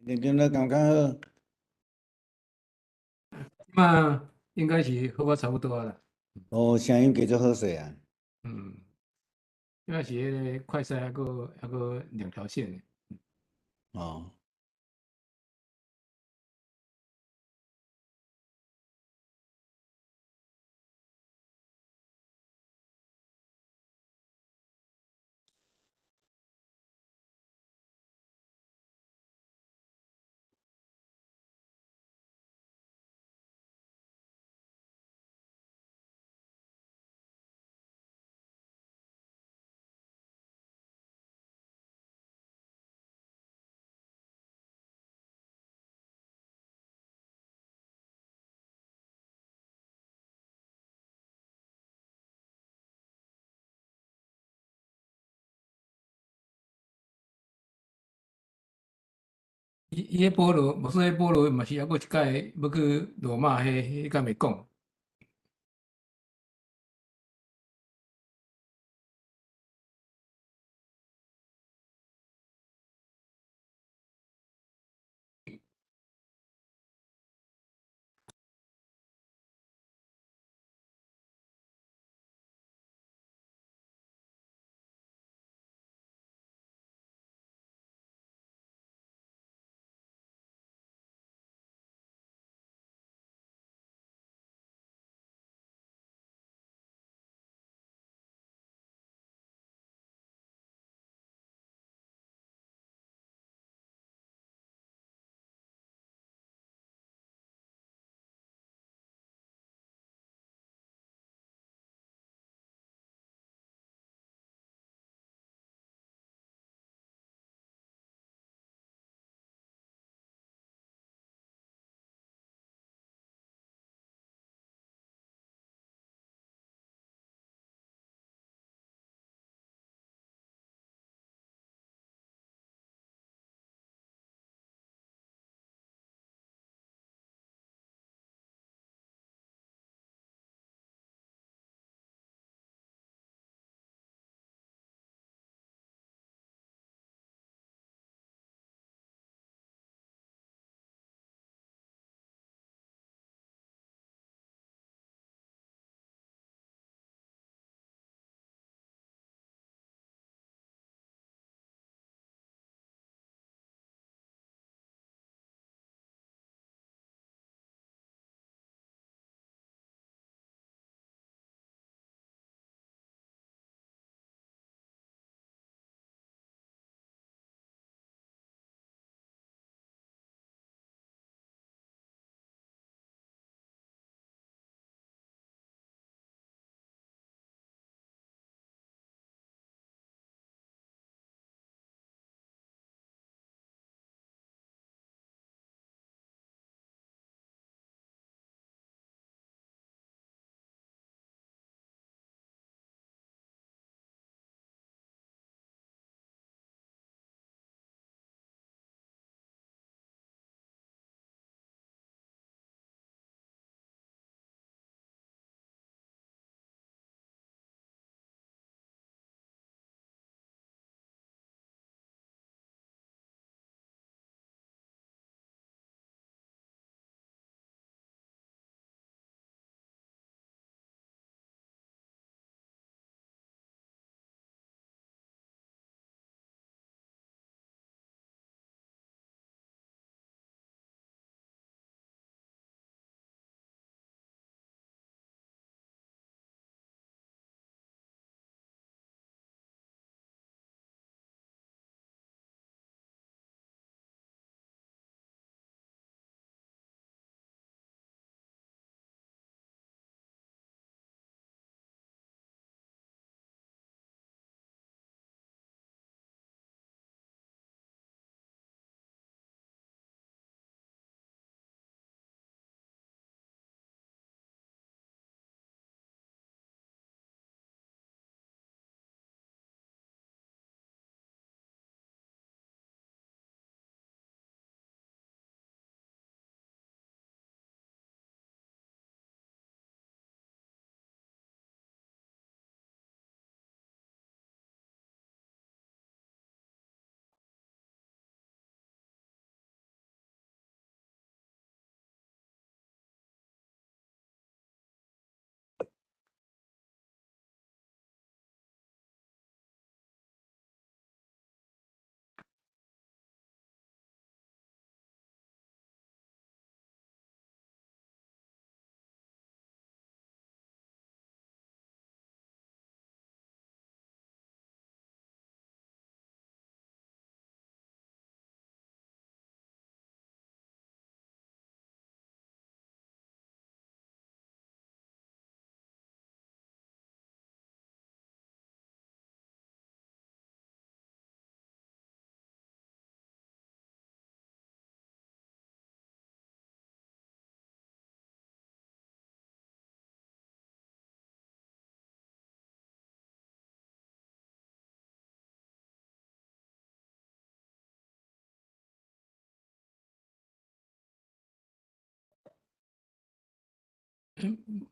認真咧，敢較好？這應該是好啊，差不多啊啦。哦，聲音繼續好勢啊。嗯，應該是彼个快篩猶閣兩條線。哦。伊彼保羅，無說彼保羅嘛是猶閣一擺欲去羅馬，彼敢會講？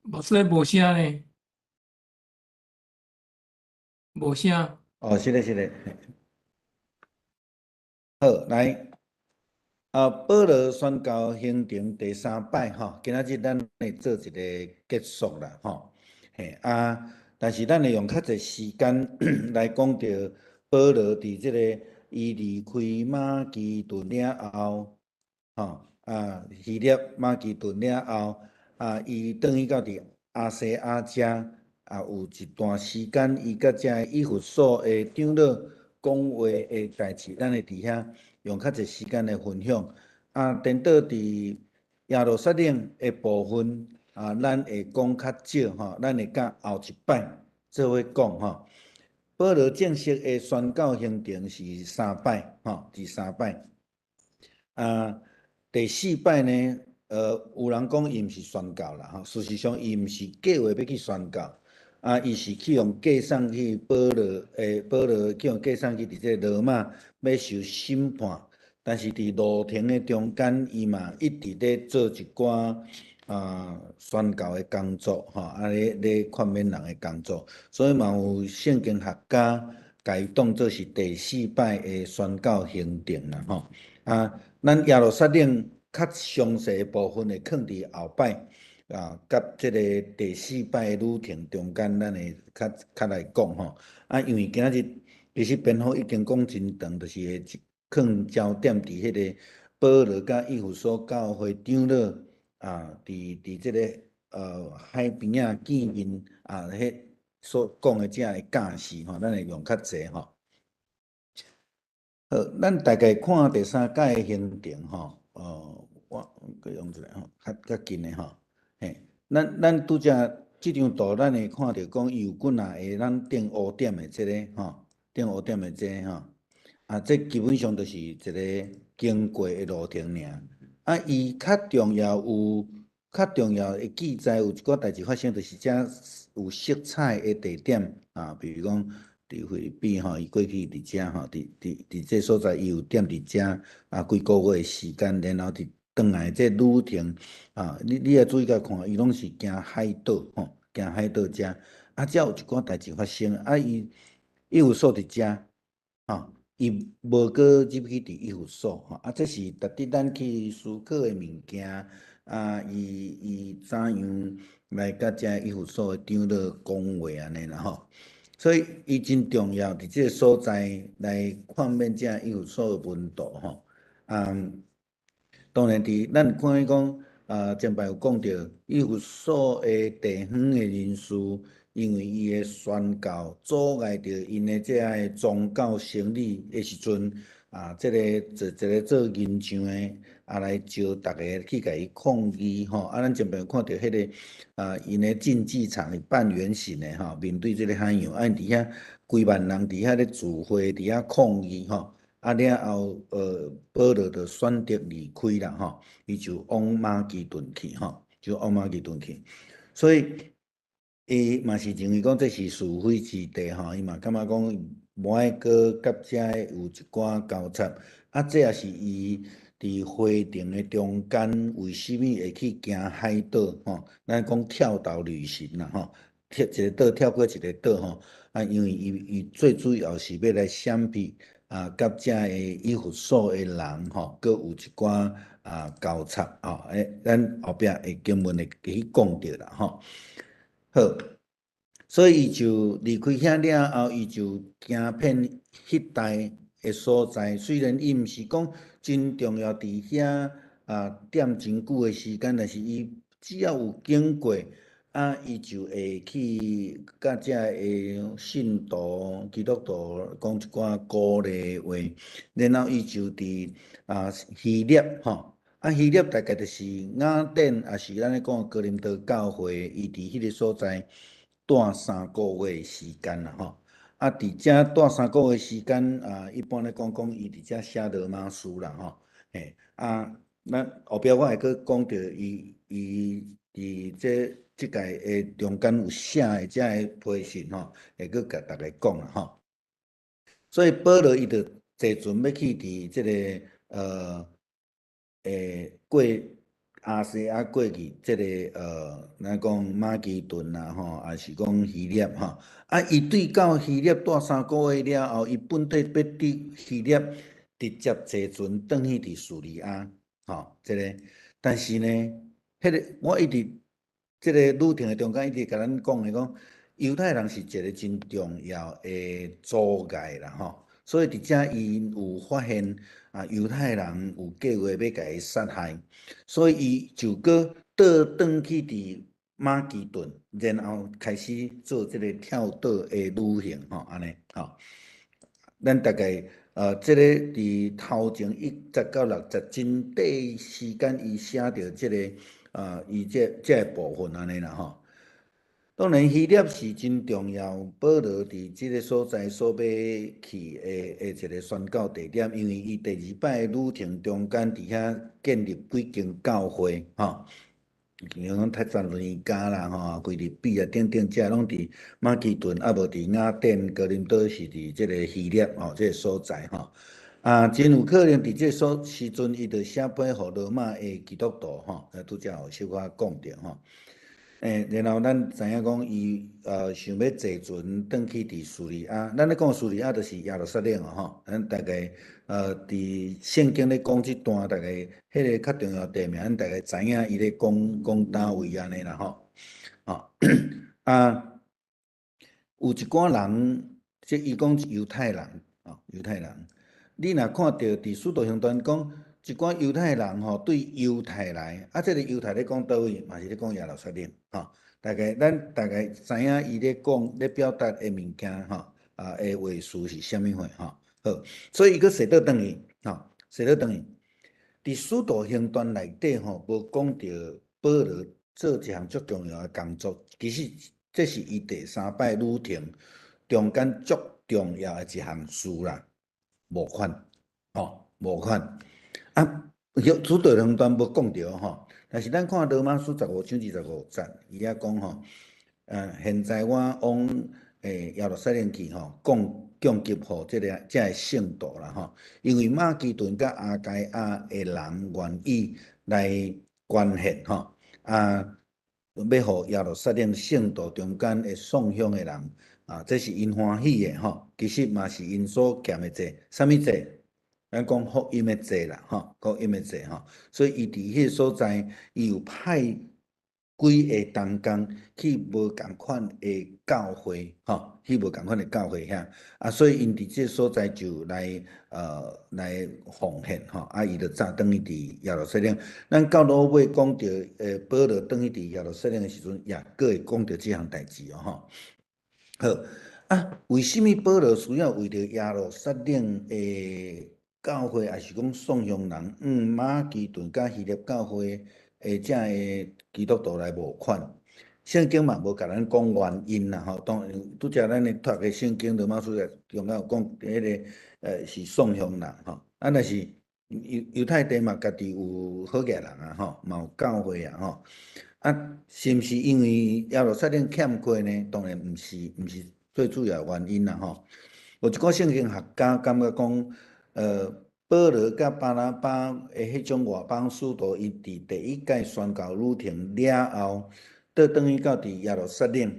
牧師無聲呢，無聲。哦，是的，是的。好，來，啊，保羅宣教行程第三擺吼，今仔日咱會做一個結束啦，吼。嘿，啊，但是咱會用較濟時間來講著保羅佇這個伊離開馬其頓了後，吼，啊，希臘馬其頓了後，啊，伊轉去到佇亞細亞遮，啊，有一段時間，伊佮遮个以弗所的長老講話的代誌，咱會佇遐用較濟時間來分享。啊，顛倒佇耶路撒冷的部分，啊，咱會講較少吼，咱會佮後一擺做伙講吼。保羅正式的宣教行程是三擺，吼，是三擺。啊，第四擺呢，有人講伊毋是宣教啦，吼，事實上伊毋是計劃欲去宣教，啊，伊是去予寄送去保羅，保羅去予寄送去佇這個羅馬欲受審判，但是佇路程的中間，伊嘛一直咧做一寡宣教的工作，吼，啊咧勸勉人的工作，所以嘛有聖經學家共伊當做是第四擺的宣教行程啦，吼。啊，咱耶路撒冷較詳細的部分會囥佇後擺，啊，佮這个第四擺的旅程中間，咱會較較來講吼。啊，因為今仔日其實編號已經講真長，就是會囥焦點佇彼个保羅佮以弗所教會長老啊，佇這个海邊仔見面啊，彼所講的這个教示吼，咱會用較濟吼。好，咱大概看第三擺的行程吼，我閣用一下吼，較較近的吼，嘿，咱拄才這張圖，咱會看著講伊有幾若个咱頂烏點的這个吼，頂烏點的這个吼，啊，這基本上就是一个經過的路程爾。啊，伊較重要有較重要的記載，有一寡代誌發生，就是遮有色彩的地點啊，比如講佇菲律賓吼，伊過去佇遮吼，佇這所在，伊有踮佇遮啊幾個月的時間，然後佇轉來這旅程啊，你愛注意共看，伊攏是行海島吼，行海島遮，啊，遮有一寡代誌發生，啊，伊以弗所佇遮，吼，伊無閣入去佇以弗所吼，啊，這是值得咱去思考的物件。啊，伊怎樣來佮遮以弗所的長老講話按呢啦吼？所以伊真重要，佇這个所在來勸勉遮以弗所的門徒吼。啊，當然佇咱看見講，啊，前擺有講著以弗所的地方的人士，因為伊的宣教阻礙著𪜶的這个宗教生理的時陣，啊，這个做一个做銀匠的，啊來招逐家去共伊抗議吼。啊，咱前擺有看著彼个啊，𪜶的競技場是半圓形的吼，面對這个海洋，啊，𪜶佇遐幾萬人佇遐咧聚會，佇遐抗議吼。啊了後，保羅就選擇離開啦吼，伊就往馬其頓去吼，就往馬其頓去。所以，伊嘛是認為講這是是非之地吼，伊嘛感覺講無愛閣佮遮有一寡交叉。啊，這也是伊佇回程的中間，為啥物會去行海島吼？咱講跳島旅行啦吼，跳一个島跳過一个島吼。啊，因為伊最主要是欲來閃避啊，佮遮个以弗所的人吼，閣有一寡啊交叉吼。咱後壁會經文會去講著啦吼。好，所以伊就離開遐了後，伊就行遍彼帶的所在。雖然伊毋是講真重要，佇遐啊踮真久的時間，但是伊只要有經過，啊，伊就會去佮遮个信徒、基督徒講一寡鼓勵話，然後伊就佇啊希臘吼，啊希臘大概就是雅典，抑是咱咧講哥林多教會，伊佇彼个所在蹛3個月的時間啦吼。啊，佇遮蹛三個月時間啊，一般咧講講伊佇遮寫羅馬書啦吼，嘿，啊，咱後壁我會閣講著伊佇這屆的中間有寫的遮个批信吼，會閣共大家講啦吼。所以保羅伊就坐船欲去佇這个過亞細亞過去，這个咱講馬其頓啦吼，抑是講希臘吼。啊，伊對到希臘蹛3個月了後，伊本底欲佇希臘直接坐船轉去佇敘利亞，吼，這个。但是呢，彼个我一直這个旅程的中間一直共咱講的講，猶太人是一个真重要的阻礙啦吼。所以佇遮𪜶有發現啊，猶太人有計劃欲共伊殺害，所以伊就閣倒轉去佇馬其頓，然後開始做這个跳島的旅行吼，按呢吼。咱大概這个佇頭前1節到6節真短時間，伊寫著這个伊這个部分按呢啦吼。當然，希臘是真重要，保羅佇這个所在所欲去的一个宣教地點，因為伊第二擺旅程中間佇遐建立幾間教會，吼，比如講帖撒羅尼迦啦，吼，腓立比啊等等，這攏佇馬其頓，啊無佇雅典、哥林多是佇這个希臘吼，這个所在吼。啊，真有可能佇這所時陣，伊就寫批予羅馬的基督徒吼，啊，拄才有小可講著吼。然後咱知影講，伊想欲坐船轉去佇敘利亞。咱咧講敘利亞，就是耶路撒冷哦吼。咱大概佇聖經咧講這段，大概彼个較重要地名，咱大概知影伊咧講講佗位按呢啦吼。吼啊，有一寡人，這伊講猶太人，哦，猶太人，你若看著佇使徒行傳講，一寡猶太人吼對猶太來，啊，這个猶太咧講佗位，嘛是咧講耶路撒冷，吼。大概咱大概知影伊咧講咧表達的物件吼，啊的話事是啥物貨吼。好，所以伊閣踅倒轉去，吼，踅倒轉去。佇使徒行傳內底吼，無講著保羅做一項足重要的工作，其實這是伊第三擺旅程中間足重要的一項事啦，募款，吼，募款。啊，使徒行傳無講著吼，但是咱看羅馬書15章25節，伊遐講吼，現在我往耶路撒冷去吼，講供給予這个這个聖徒啦吼，因為馬其頓佮亞該亞的人願意來捐獻吼，啊，欲予耶路撒冷聖徒中間的送香的人，啊，這是𪜶歡喜的吼，其實嘛是𪜶所欠的債，啥物債？咱講福音的債啦，吼，福音的債吼，所以伊佇彼个所在，伊有派幾个同工去無仝款的教會，吼，去無仝款的教會遐，啊，所以𪜶佇這个所在就來奉獻，吼，啊，伊就早轉去佇耶路撒冷。咱到落尾講著，保羅轉去佇耶路撒冷的時陣，也閣會講著這項代誌哦，吼。好，啊，為啥物保羅需要為著耶路撒冷的教會，抑是講送香人，馬其頓佮希臘教會的這个基督徒來募款？聖經嘛無共咱講原因啦，吼。當然，拄才咱咧讀的聖經羅馬書中間有講，彼个是送香人吼。啊，若是猶太地嘛，家己有好額人啊，吼，嘛有教會啊，吼。啊，是毋是因為耶路撒冷欠缺呢？當然毋是，毋是最主要原因啦，吼。有一寡聖經學家感覺講，保羅佮巴拿巴的彼種外邦使徒，伊佇第一擺宣教旅程了後，倒轉去到佇耶路撒冷，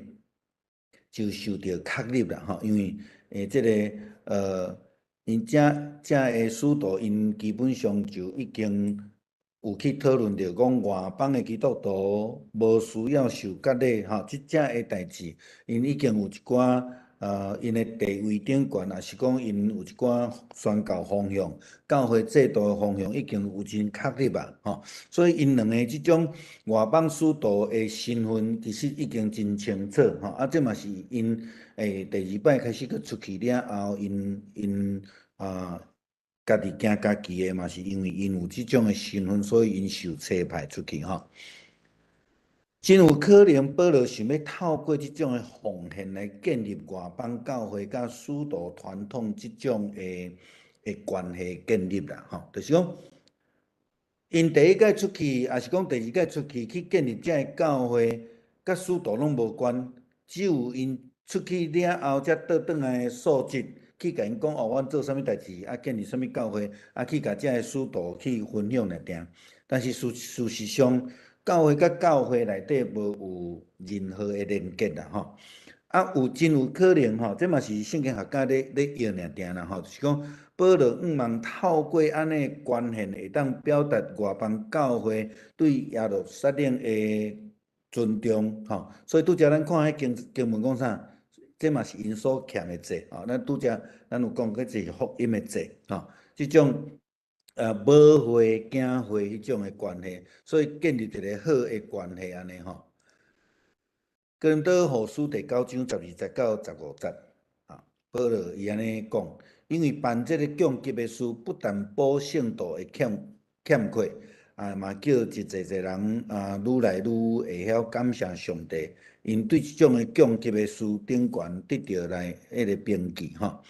就受著確立啦，吼，因為這个𪜶遮遮个使徒，𪜶基本上就已經有去討論著講外邦的基督徒無需要受割禮，吼，這遮个代誌，𪜶已經有一寡𪜶的地位頂懸，抑是講𪜶有一寡宣教方向、教會制度的方向已經有真確立啊，吼，所以𪜶兩个這種外邦使徒的身份其實已經真清楚，吼，啊，這嘛是𪜶第二擺開始閣出去了後，𪜶𪜶啊家己行家己的嘛，是因為𪜶有這種的身份，所以𪜶受差派出去，吼。真有可能，保羅想欲透過這種的奉獻來建立外邦教會佮使徒傳統這種的關係建立啦，吼，就是講，𪜶第一擺出去，抑是講第二擺出去去建立這个教會，佮使徒攏無關，只有𪜶出去了後，才倒轉來的素質，去共𪜶講哦，阮做啥物代誌，啊建立啥物教會，啊去共遮个使徒去分享爾定。但是事實上，教會佮教會內底無有任何的連結啦吼。啊，有真有可能吼，這嘛是聖經學家咧用爾定啦吼，就是講保羅向望透過按呢關係，會當表達外邦教會對耶路撒冷的尊重吼。所以拄才咱看彼經文講啥？這嘛是𪜶所欠的債吼。咱拄才咱有講過，這是福音的債吼。這種母會囝會彼種的關係，所以建立一個好的關係按呢吼。哥林多後書第九章12節到15節，啊，保羅伊按呢講，因為辦這個供給的事，不但補聖徒的欠缺，啊，嘛叫一濟濟人啊，愈來愈會曉感謝上帝，𪜶對這種的供給的事頂懸得著來彼个憑據吼。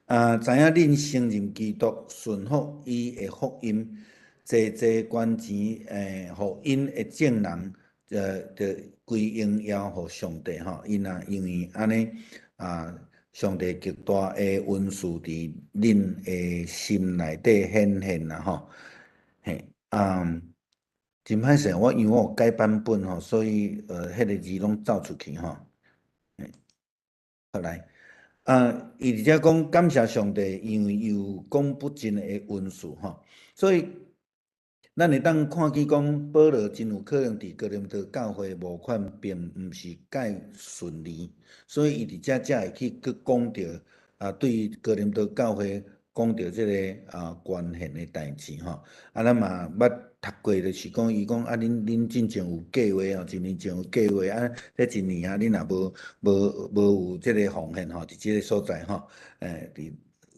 啊，知影恁承認基督，順服伊的福音，濟濟捐錢，予𪜶的眾人，就歸榮耀予上帝吼。𪜶啊，因為按呢啊，上帝極大的恩賜佇恁的心內底顯現啦吼。嘿，啊，真歹勢，我因為我有改版本吼，所以彼个字攏走出去吼。嘿，好來，啊，伊佇遮講感謝上帝，因為有講不盡的恩賜吼，所以咱會當看見講，保羅真有可能佇哥林多教會募款並毋是蓋順利，所以伊佇遮才會去閣講著啊，對哥林多教會講著這个啊捐獻的代誌吼。啊，咱嘛捌讀過，就是講伊講啊，恁進前有計劃吼，一年前有計劃啊，這一年啊，恁若無有這个奉獻吼，佇這个所在吼，佇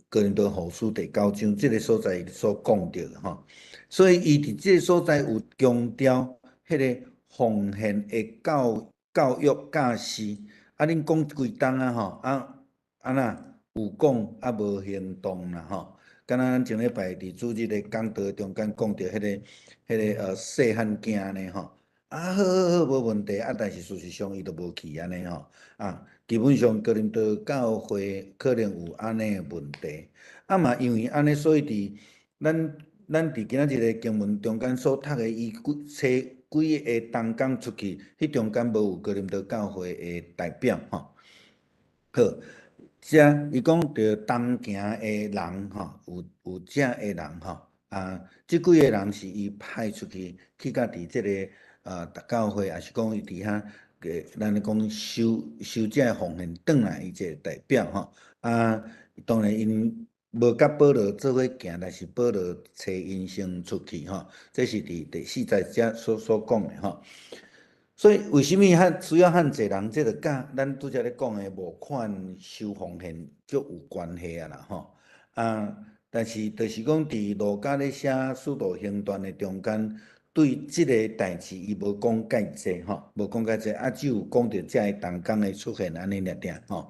哥林多後書第九章這个所在所講著的吼。所以伊佇這个所在有強調彼个奉獻的教育教示。啊，恁講幾冬啊吼，啊啊若有講啊無行動啦吼。敢若咱前禮拜佇主日的講道中間講著彼个細漢囝按呢吼。啊，好好好，無問題啊，但是事實上伊都無去按呢吼。啊，基本上哥林多教會可能有按呢的問題。啊嘛，因為按呢，所以佇咱佇今仔日的經文中間所讀的，伊幾找幾个同工出去，彼中間無有哥林多教會的代表吼。好，遮伊講著同行的人吼，有遮的人吼，啊，這幾个人是伊派出去去佮佇這个啊，教會，抑是講伊佇遐個，咱咧講收這个奉獻轉來，伊這個代表吼。啊，當然𪜶無佮保羅做伙行，但是保羅揣𪜶先出去吼，這是佇第四節遮所講的吼。所以為啥物遐需要遐濟人？這就佮咱拄才咧講的募款收奉獻足有關係啊啦吼。啊，但是就是講佇路加咧寫使徒行傳的中間，對這个代誌伊無講蓋濟吼，無講蓋濟，啊，只有講著遮个同工的出現按呢爾定吼。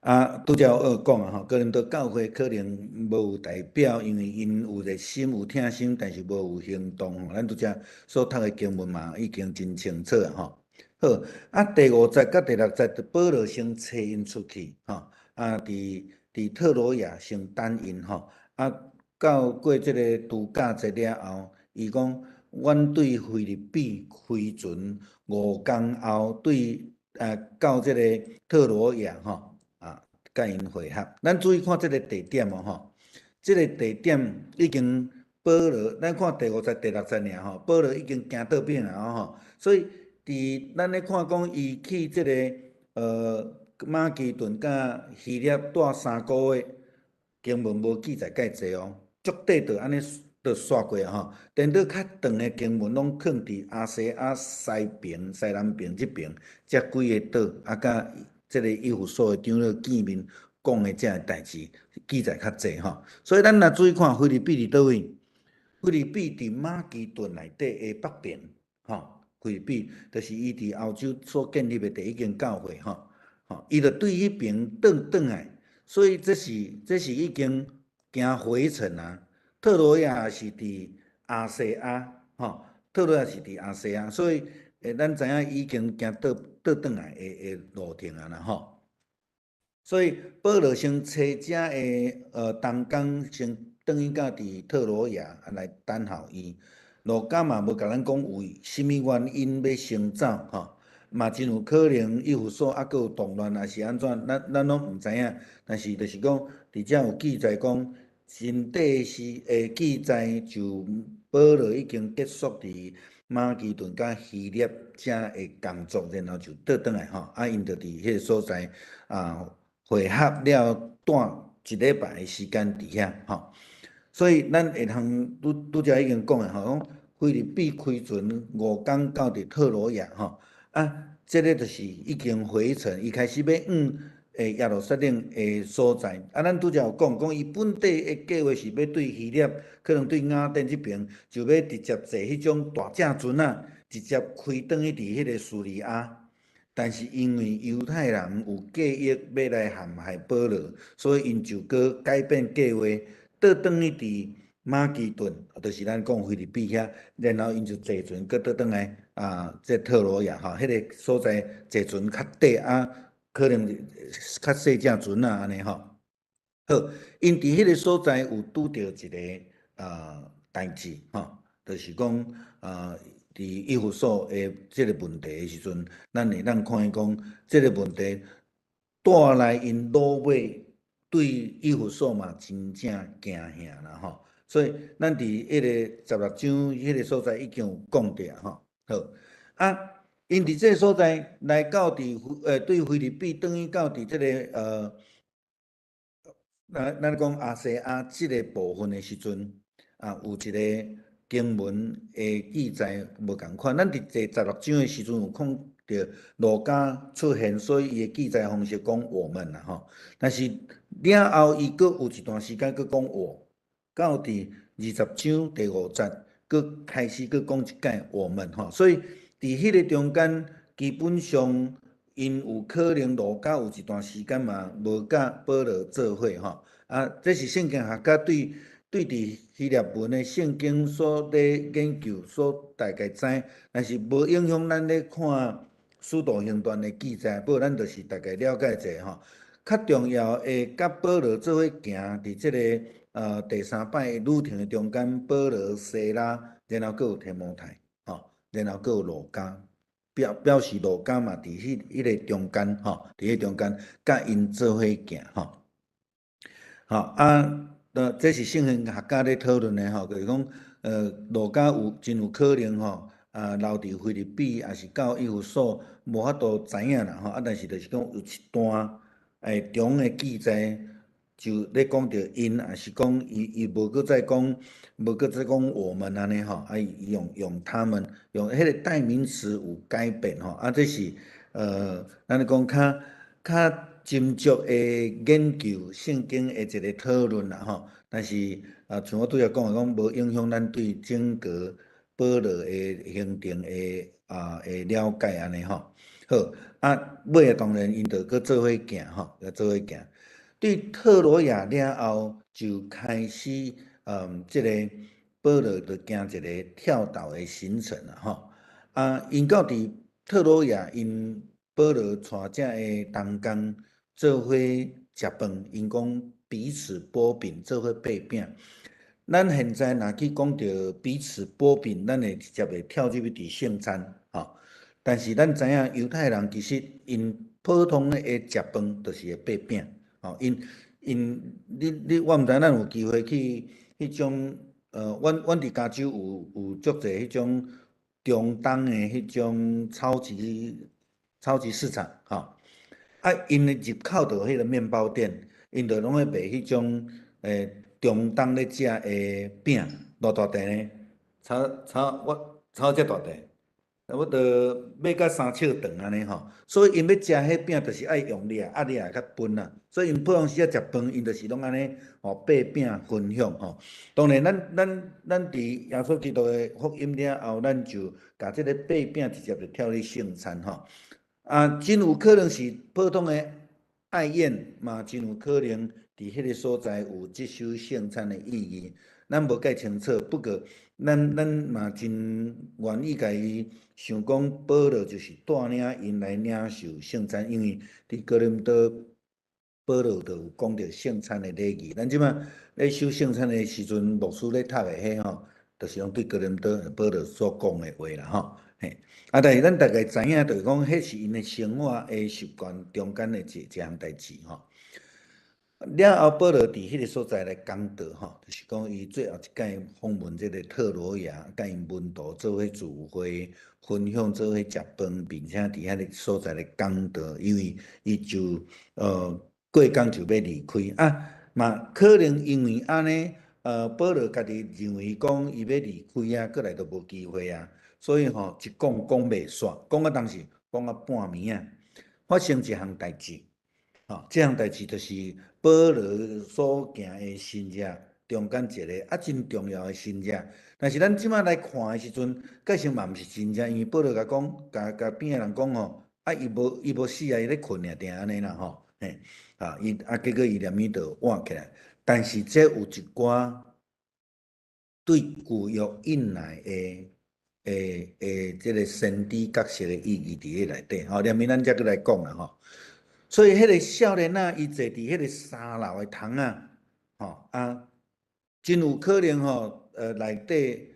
啊，拄才有講啊吼，哥林多教會可能無有代表，因為𪜶有熱心、有疼心，但是無有行動吼。咱拄才所讀的經文嘛，已經真清楚啊吼。好，啊，第五節佮第六節，就保羅先揣𪜶出去吼，啊，佇特羅亞先等𪜶吼，啊，到過這个度假節了後，伊講，阮對腓立比開船5工後，對到這個特羅亞吼。啊，佮𪜶會合。咱注意看這个地點哦，吼，這个地點已經保羅，咱看第五節、第六節爾吼，保羅已經行倒轉啊吼，所以佇咱咧看講，伊去這个馬其頓佮希臘蹛3個月，經文無記載蓋濟哦，足短就按呢就煞過吼。顛倒較長的經文攏囥佇亞細亞西爿、西南爿這爿，這幾个島啊，佮這个以弗所的長老見面講的這个代誌記載較濟吼，所以咱若注意看腓立比佇佗位？腓立比佇馬其頓內底的北邊吼，腓立比就是伊佇歐洲所建立的第一間教會吼，吼，伊就對彼爿轉轉來，所以這是已經行回程啊。特羅亞是佇亞細亞吼，特羅亞是佇亞細亞，所以咱知影已經行倒轉來的路程啊啦吼。所以保羅先揣遮的同工先轉去到佇特羅亞來等候伊。路加嘛無共咱講為啥物原因欲先走吼，嘛真有可能以弗所猶閣有動亂，抑是按怎，咱攏毋知影。但是就是講，佇遮有記載講，真底是會記載就保羅已經結束佇馬其頓佮希臘遮的工作，然後就倒轉來吼，啊，𪜶就佇彼個所在啊會合了，蹛一禮拜的時間佇遐吼。所以咱會通拄拄才已經講的吼，講腓立比開船5工到佇特羅亞吼，啊，這个就是已經回程，伊開始欲往耶路撒冷的所在。啊，咱拄才有講，講伊本底的計劃是欲對希臘，可能對雅典這爿，就欲直接坐彼種大隻船仔，直接開轉去佇彼个敘利亞。但是因為猶太人有計劃欲來陷害保羅，所以𪜶就閣改變計劃，倒轉去佇馬其頓，就是咱講腓立比遐，然後𪜶就坐船閣倒轉來啊，這特羅亞吼，彼个所在坐船較短啊，可能較細隻船仔按呢吼。好，𪜶佇彼个所在有拄著一个代誌吼，就是講佇以弗所的這个問題的時陣，咱會當看見講，這个問題帶來𪜶老尾對以弗所嘛真正驚嚇啦吼。所以咱佇彼個16章彼个所在已經有講著吼。好，啊，𪜶佇這个所在來到佇對腓立比轉去到佇這个咱講亞細亞這个部分的時陣，啊，有一个經文的記載無仝款，咱佇第16章的時陣有看著路加出現，所以伊的記載方式講我們啦吼。但是了後伊閣有一段時間閣講我，到佇20章第5節，閣開始閣講一擺我們吼。所以佇彼个中間，基本上𪜶有可能路加有一段時間嘛無佮保羅做伙吼。啊，這是聖經學家對佇希臘文的聖經所咧研究，所大概知，但是無影響咱咧看使徒行傳的記載，不過咱就是大概了解者吼。較重要的，佮保羅做伙行佇這个第三擺旅程的中間，保羅、西拉，然後閣有提摩太，吼，然後閣有路加，表示路加嘛佇彼个中間吼，佇彼中間佮𪜶做伙行吼。吼啊！這是聖經學家咧討論的吼，就是講，路加有真有可能吼，啊，留佇腓立比，抑是到以弗所，無法度知影啦吼。啊，但是就是講有一段長的記載，就咧講著𪜶，抑是講伊無閣再講，無閣再講我們按呢吼，啊，伊用他們，用彼个代名詞有改變吼。啊，這是咱咧講較斟酌的研究聖經的一个討論啦吼，但是啊，像我拄才講的，講無影響咱對整個保羅的行程的了解按呢吼。好，啊，尾仔當然𪜶就閣做伙行吼，閣做伙行。對特羅亞了後，就開始這个保羅就行一个跳島的行程啦吼。啊，𪜶到佇特羅亞，𪜶保羅帶遮的同工做伙食飯，𪜶講彼此擘餅，做伙擘餅。咱現在若去講著彼此擘餅，咱會直接會跳入去佇聖餐，吼。但是咱知影猶太人其實𪜶普通的食飯就是會擘餅，吼。𪜶𪜶你你我毋知咱有機會去彼種，阮佇加州有足濟彼種中東的彼種超級市場，吼。啊，𪜶的入口就彼个麵包店，𪜶就攏會賣彼種中東咧食的餅，偌大塊呢？差我差遮大塊，差不多欲甲3尺長按呢吼。所以𪜶欲食彼餅，就是愛用掠啊掠較分啦。所以𪜶普通時仔食飯，𪜶就是攏按呢吼擘餅分享吼。當然咱佇耶穌基督的福音了後，咱就共這个擘餅直接就跳入聖餐吼。啊，真有可能是普通的愛宴，嘛真有可能佇彼个所在有接受聖餐的意義，咱無蓋清楚。不過，咱嘛真願意共伊想講，保羅就是帶領𪜶來領受聖餐，因為佇哥林多，保羅就有講著聖餐的禮儀。咱這馬咧守聖餐的時陣，牧師咧讀的彼吼，就是講對哥林多保羅所講的話啦吼。嘿，啊，但是咱大概知影，就是講，彼是𪜶的生活的習慣中間的一項代誌吼。了後，保羅佇彼個所在來講道吼，就是講伊最後一擺訪問這个特羅亞，佮𪜶門徒做伙聚會，分享做伙食飯，並且佇遐个所在來講道，因為伊就過工就欲離開啊，嘛可能因為按呢，保羅家己認為講伊欲離開啊，閣來都無機會啊，所以吼一講講袂煞，講到當時講到半暝仔，發生一項代誌。吼，這項代誌就是保羅所行的神跡中間一个真重要的神跡。但是咱這馬來看的時陣，確實嘛毋是神跡，因為保羅共講，共共邊仔人講吼，啊，伊無死啊，伊咧睏爾定按呢啦吼，嘿，啊，伊啊結果伊連暝就倚起來。但是這有一寡對舊約以來的這个先知角色的意義佇咧內底，吼，連暝咱才閣來講啦吼。所以，彼个少年仔，伊坐佇彼个三樓的窗仔，吼啊，真有可能吼，內底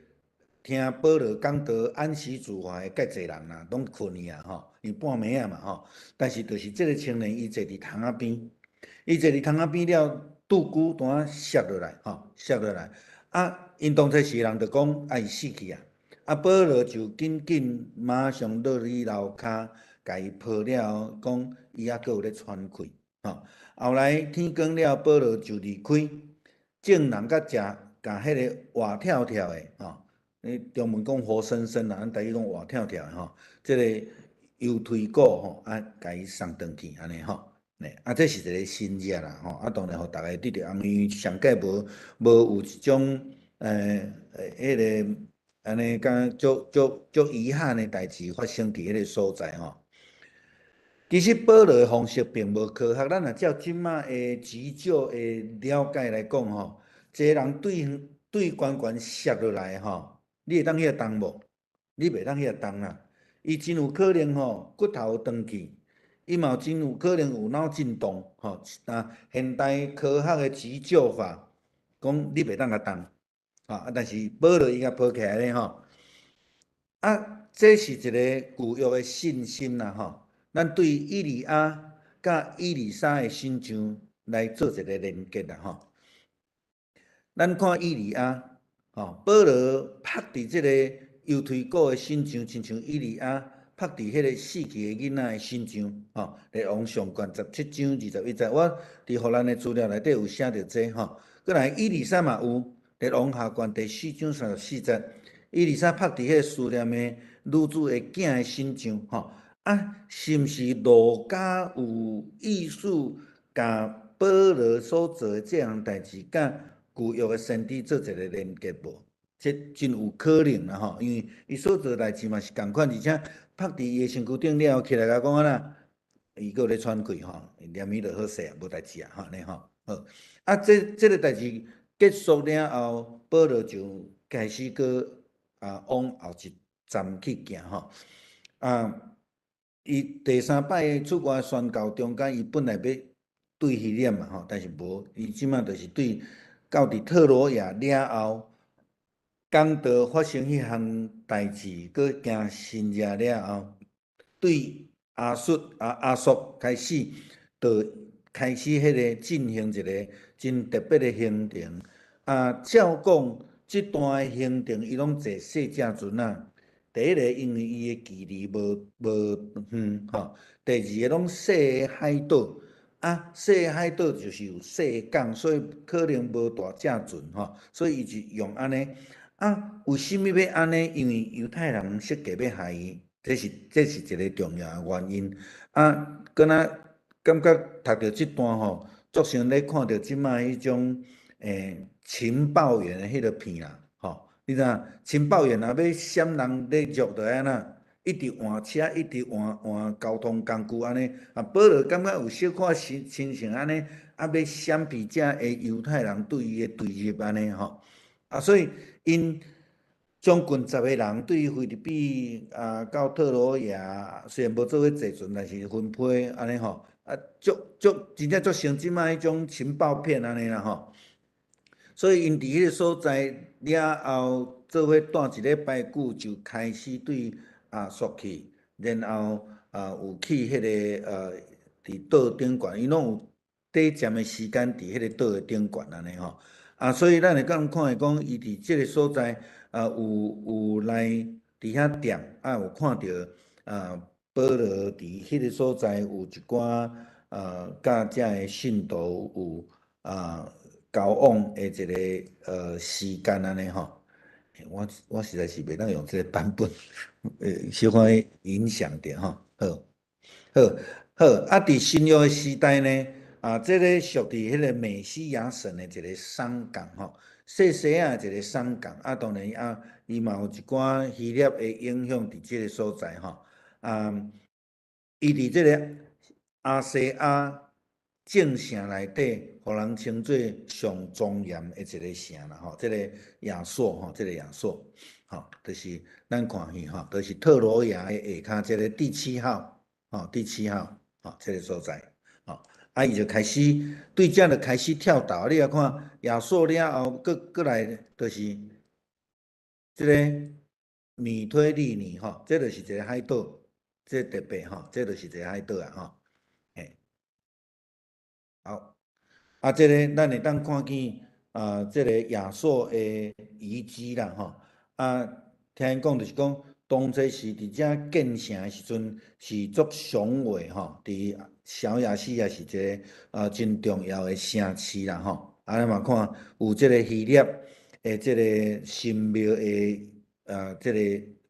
聽保羅講道按時主話的蓋濟人啦，攏睏去啊，吼，因為半暝仔嘛，吼。但是，就是這个青年，伊坐佇窗仔邊，伊坐佇窗仔邊了，拄久拄仔摔落來，吼，摔落來。啊，𪜶當初時人就講，啊，伊死去啊。啊，保羅就緊緊馬上落去樓跤。共伊抱了後，講伊猶閣有咧喘氣，吼。後來天光了，保羅就離開，眾人佮食，共彼个活跳跳的，吼，你中文講活生生啦，咱台語講活跳跳的吼，這个猶推古吼，啊，共伊送轉去按呢吼，啊，這是一个神跡啦，吼，啊，當然予逐家得著安慰，上蓋無無有一種，彼个按呢，敢足足足遺憾的代誌發生佇彼個所在吼。其實保羅的方式並無科學，咱若照這馬的急救的了解來講吼，一个人對對懸懸摔落來吼，你會當去共動無？你袂當去共動啦。伊真有可能吼骨頭斷去，伊嘛真有可能有腦震盪吼。啊，現代科學的急救法講你袂當共動，啊，但是保羅伊共抱起來咧吼，啊，這是一个舊約的信心啦吼。咱對以利亞佮以利沙的身上來做一个連結啦吼。咱看以利亞，吼，保羅曝佇這个猶推古的身上，親像以利亞曝佇彼个死去的囡仔的身上，吼。列王上卷17章21節，我佇予咱的資料內底有寫著這吼。閣來以利沙嘛有，列王下卷第4章34節，以利沙曝佇彼个書念的女子的囝的身上，吼。啊，是毋是路加有意思，共保羅所做的這項代誌，佮舊約的先知做一个連結無？這真有可能啦吼，因為伊所做代誌嘛是仝款，而且曝佇伊的身軀頂了後，起來共講按怎，伊閣有咧喘氣吼，連暝就好勢啊，無代誌啊，吼，按呢吼，好。啊，這個代誌結束了後，保羅就開始閣啊往後一站去行吼，啊。伊第三擺出外宣教中間，伊本來欲對彼點嘛吼，但是無，伊這馬就是對到佇特羅亞了後，講道發生彼項代誌，閣行神跡了後，對亞述啊亞述開始，就開始彼个進行一个真特別的行程。啊，照講這段的行程，伊攏坐細隻船仔。第一个，因為伊的距離無無遠吼；第二个，攏細个海島，啊，細个海島就是有細个港，所以可能無大隻船吼，所以伊就用按呢。啊，為啥物欲按呢？因為猶太人設計欲害伊，這是一个重要的原因。啊，敢若感覺讀著這段吼，足像咧看著這馬彼種情報員的彼个片啦。你知影情報員若欲閃人咧捉就按怎？一直換車，一直換換交通工具按呢。啊，保羅感覺有小可親親像按呢，啊，欲閃避遮个猶太人對伊的追入按呢吼。啊，所以𪜶將近十个人對腓立比啊到特羅亞，雖然無做伙坐船，但是分批按呢吼。啊，足足真正足像這擺彼種情報片按呢啦吼。所以𪜶佇彼个所在了後，做伙蹛一禮拜久，就開始對亞朔去，然後啊有去彼个佇島頂懸，𪜶攏有短暫的時間佇彼個島的頂懸按呢吼。啊，所以咱會當看會講，伊佇這个所在啊有來佇遐踮，啊有看著啊保羅佇彼个所在有一寡啊佮遮个信徒有啊交往的一个時間按呢吼。我實在是袂當用這个版本，小可影響著吼。好，好，好，啊，佇新約的時代呢，啊，這个屬佇彼个美西亞省的一个商港吼，細細仔一个商港，啊，當然啊，伊嘛有一寡希臘的影響佇這个所在吼，啊，伊佇這个亞細亞眾城內底，予人稱做上莊嚴的一个城啦吼，這个亞朔吼，這个亞朔，吼，就是咱看去吼，就是特羅亞的下跤這个第七號，吼，第七號，吼，這个所在，吼，啊，伊就開始對遮就開始跳島，你來看亞朔了後，閣閣來就是這个米推利尼吼，這就是一个海島，這特別吼，這就是一个海島啊吼。好，啊，這个咱會當看見啊，這个亞朔的遺跡啦，吼，啊，聽𪜶講就是講，當初時佇遮建城的時陣是足雄偉吼，佇小亞細亞是一个啊真重要的城市啦，吼，啊，咱嘛看有這个希臘的這个神廟的啊，這个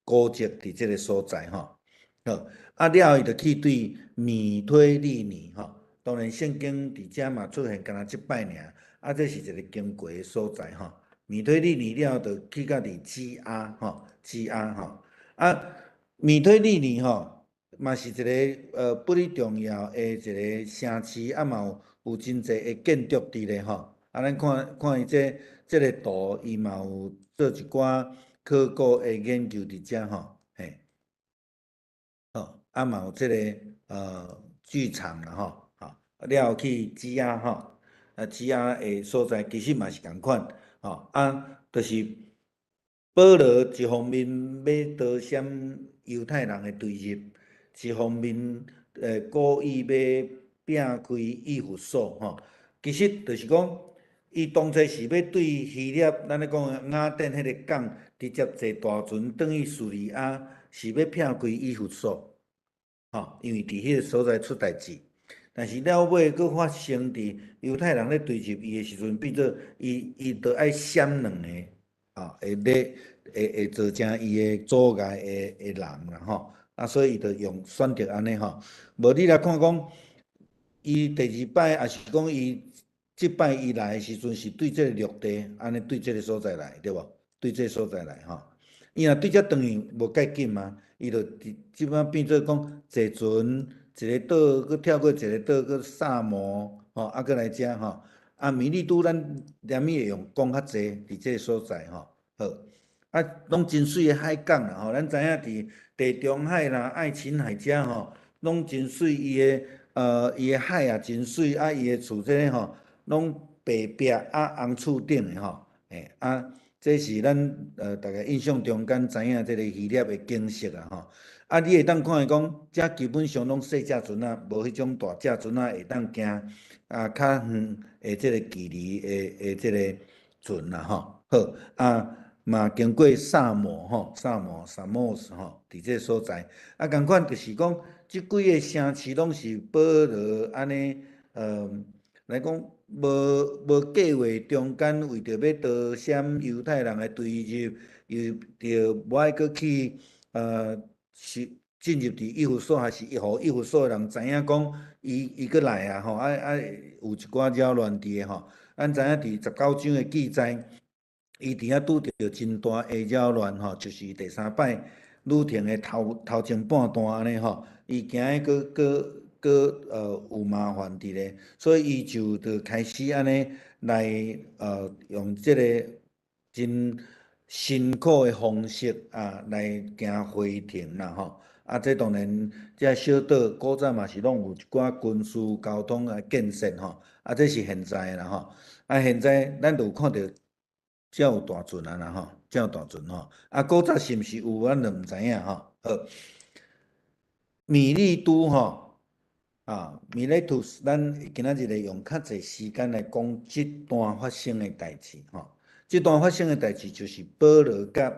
古蹟佇這个所在吼，好，啊，了後伊就去對米推利尼吼。當然，聖經佇遮嘛出現，敢若這擺爾，啊，這是一个經過的所在吼。米推利尼了後，就去到佇基阿吼，基阿吼。啊，米推利尼吼，嘛是一个不哩重要的一个城市，啊嘛有真濟的建築佇咧吼。啊，咱看看伊這个圖，伊嘛有做一寡考古的研究佇遮吼，嘿。好，啊嘛有這个劇場啦吼。了後去基阿吼，啊基阿的所在其實嘛是仝款，吼啊，就是保羅一方面欲逃閃猶太人的追入，一方面故意欲摒開以弗所吼。其實就是講，伊當初是欲對希臘，咱咧講雅典彼个港，直接坐大船轉去敘利亞，是欲摒開以弗所，吼，因為佇彼个所在出代誌。但是了尾閣發生佇猶太人咧追入伊的時陣，變做伊著愛閃兩个，啊，會咧會造成伊的阻礙的人啦吼，啊，所以伊就用選擇按呢吼。無你來看講，伊第二擺抑是講伊這擺伊來的時陣，是對這个陸地，按呢對這个所在來，對無？對這个所在來吼。伊若對遮轉去無蓋緊嘛，伊就這擺變做講坐船。一个島，閣跳過一个島，閣薩摩，吼，啊，閣來遮吼，啊，米利都咱連物會用講較濟，佇這个所在吼，好，啊，攏真媠的海港啦，吼，咱知影佇地中海啦、愛琴海遮吼，攏真媠，伊的海也真媠，啊，伊的厝這个吼，攏白壁啊紅厝頂的吼，欸，啊，這是咱大家印象中間知影這个希臘的景色啊，吼。啊，你會當看伊講，遮基本上攏細隻船仔，無彼種大隻船仔會當行啊較遠的這个距離的這个船啦吼。好，啊嘛經過薩摩吼，薩摩 Samos 吼，佇這个所在。啊，仝款就是講，這幾个城市攏是保羅按呢，來講無計畫中間為著欲逃閃猶太人的追入，又著無愛閣去是進入佇以弗所，還是予以弗所的人知影講，伊閣來啊吼，啊有一寡擾亂佇个吼。咱知影佇19章的記載，伊佇遐拄著真大的擾亂吼，就是第三擺旅程的頭前半段按呢吼，伊驚閣有麻煩佇咧，所以伊就開始按呢來用這個真辛苦的方式啊來行回程啦吼。啊，這當然，這小島古早嘛是攏有一寡軍事交通的建設吼。啊，這是現在的啦吼。啊，現在咱就有看著遮有大船啊啦吼，遮有大船吼。啊，古早是毋是有，咱就毋知影吼。好，米利都吼，啊，Miletus，咱今仔日會用較濟時間來講這段發生的代誌吼。這段發生的代誌就是保羅佮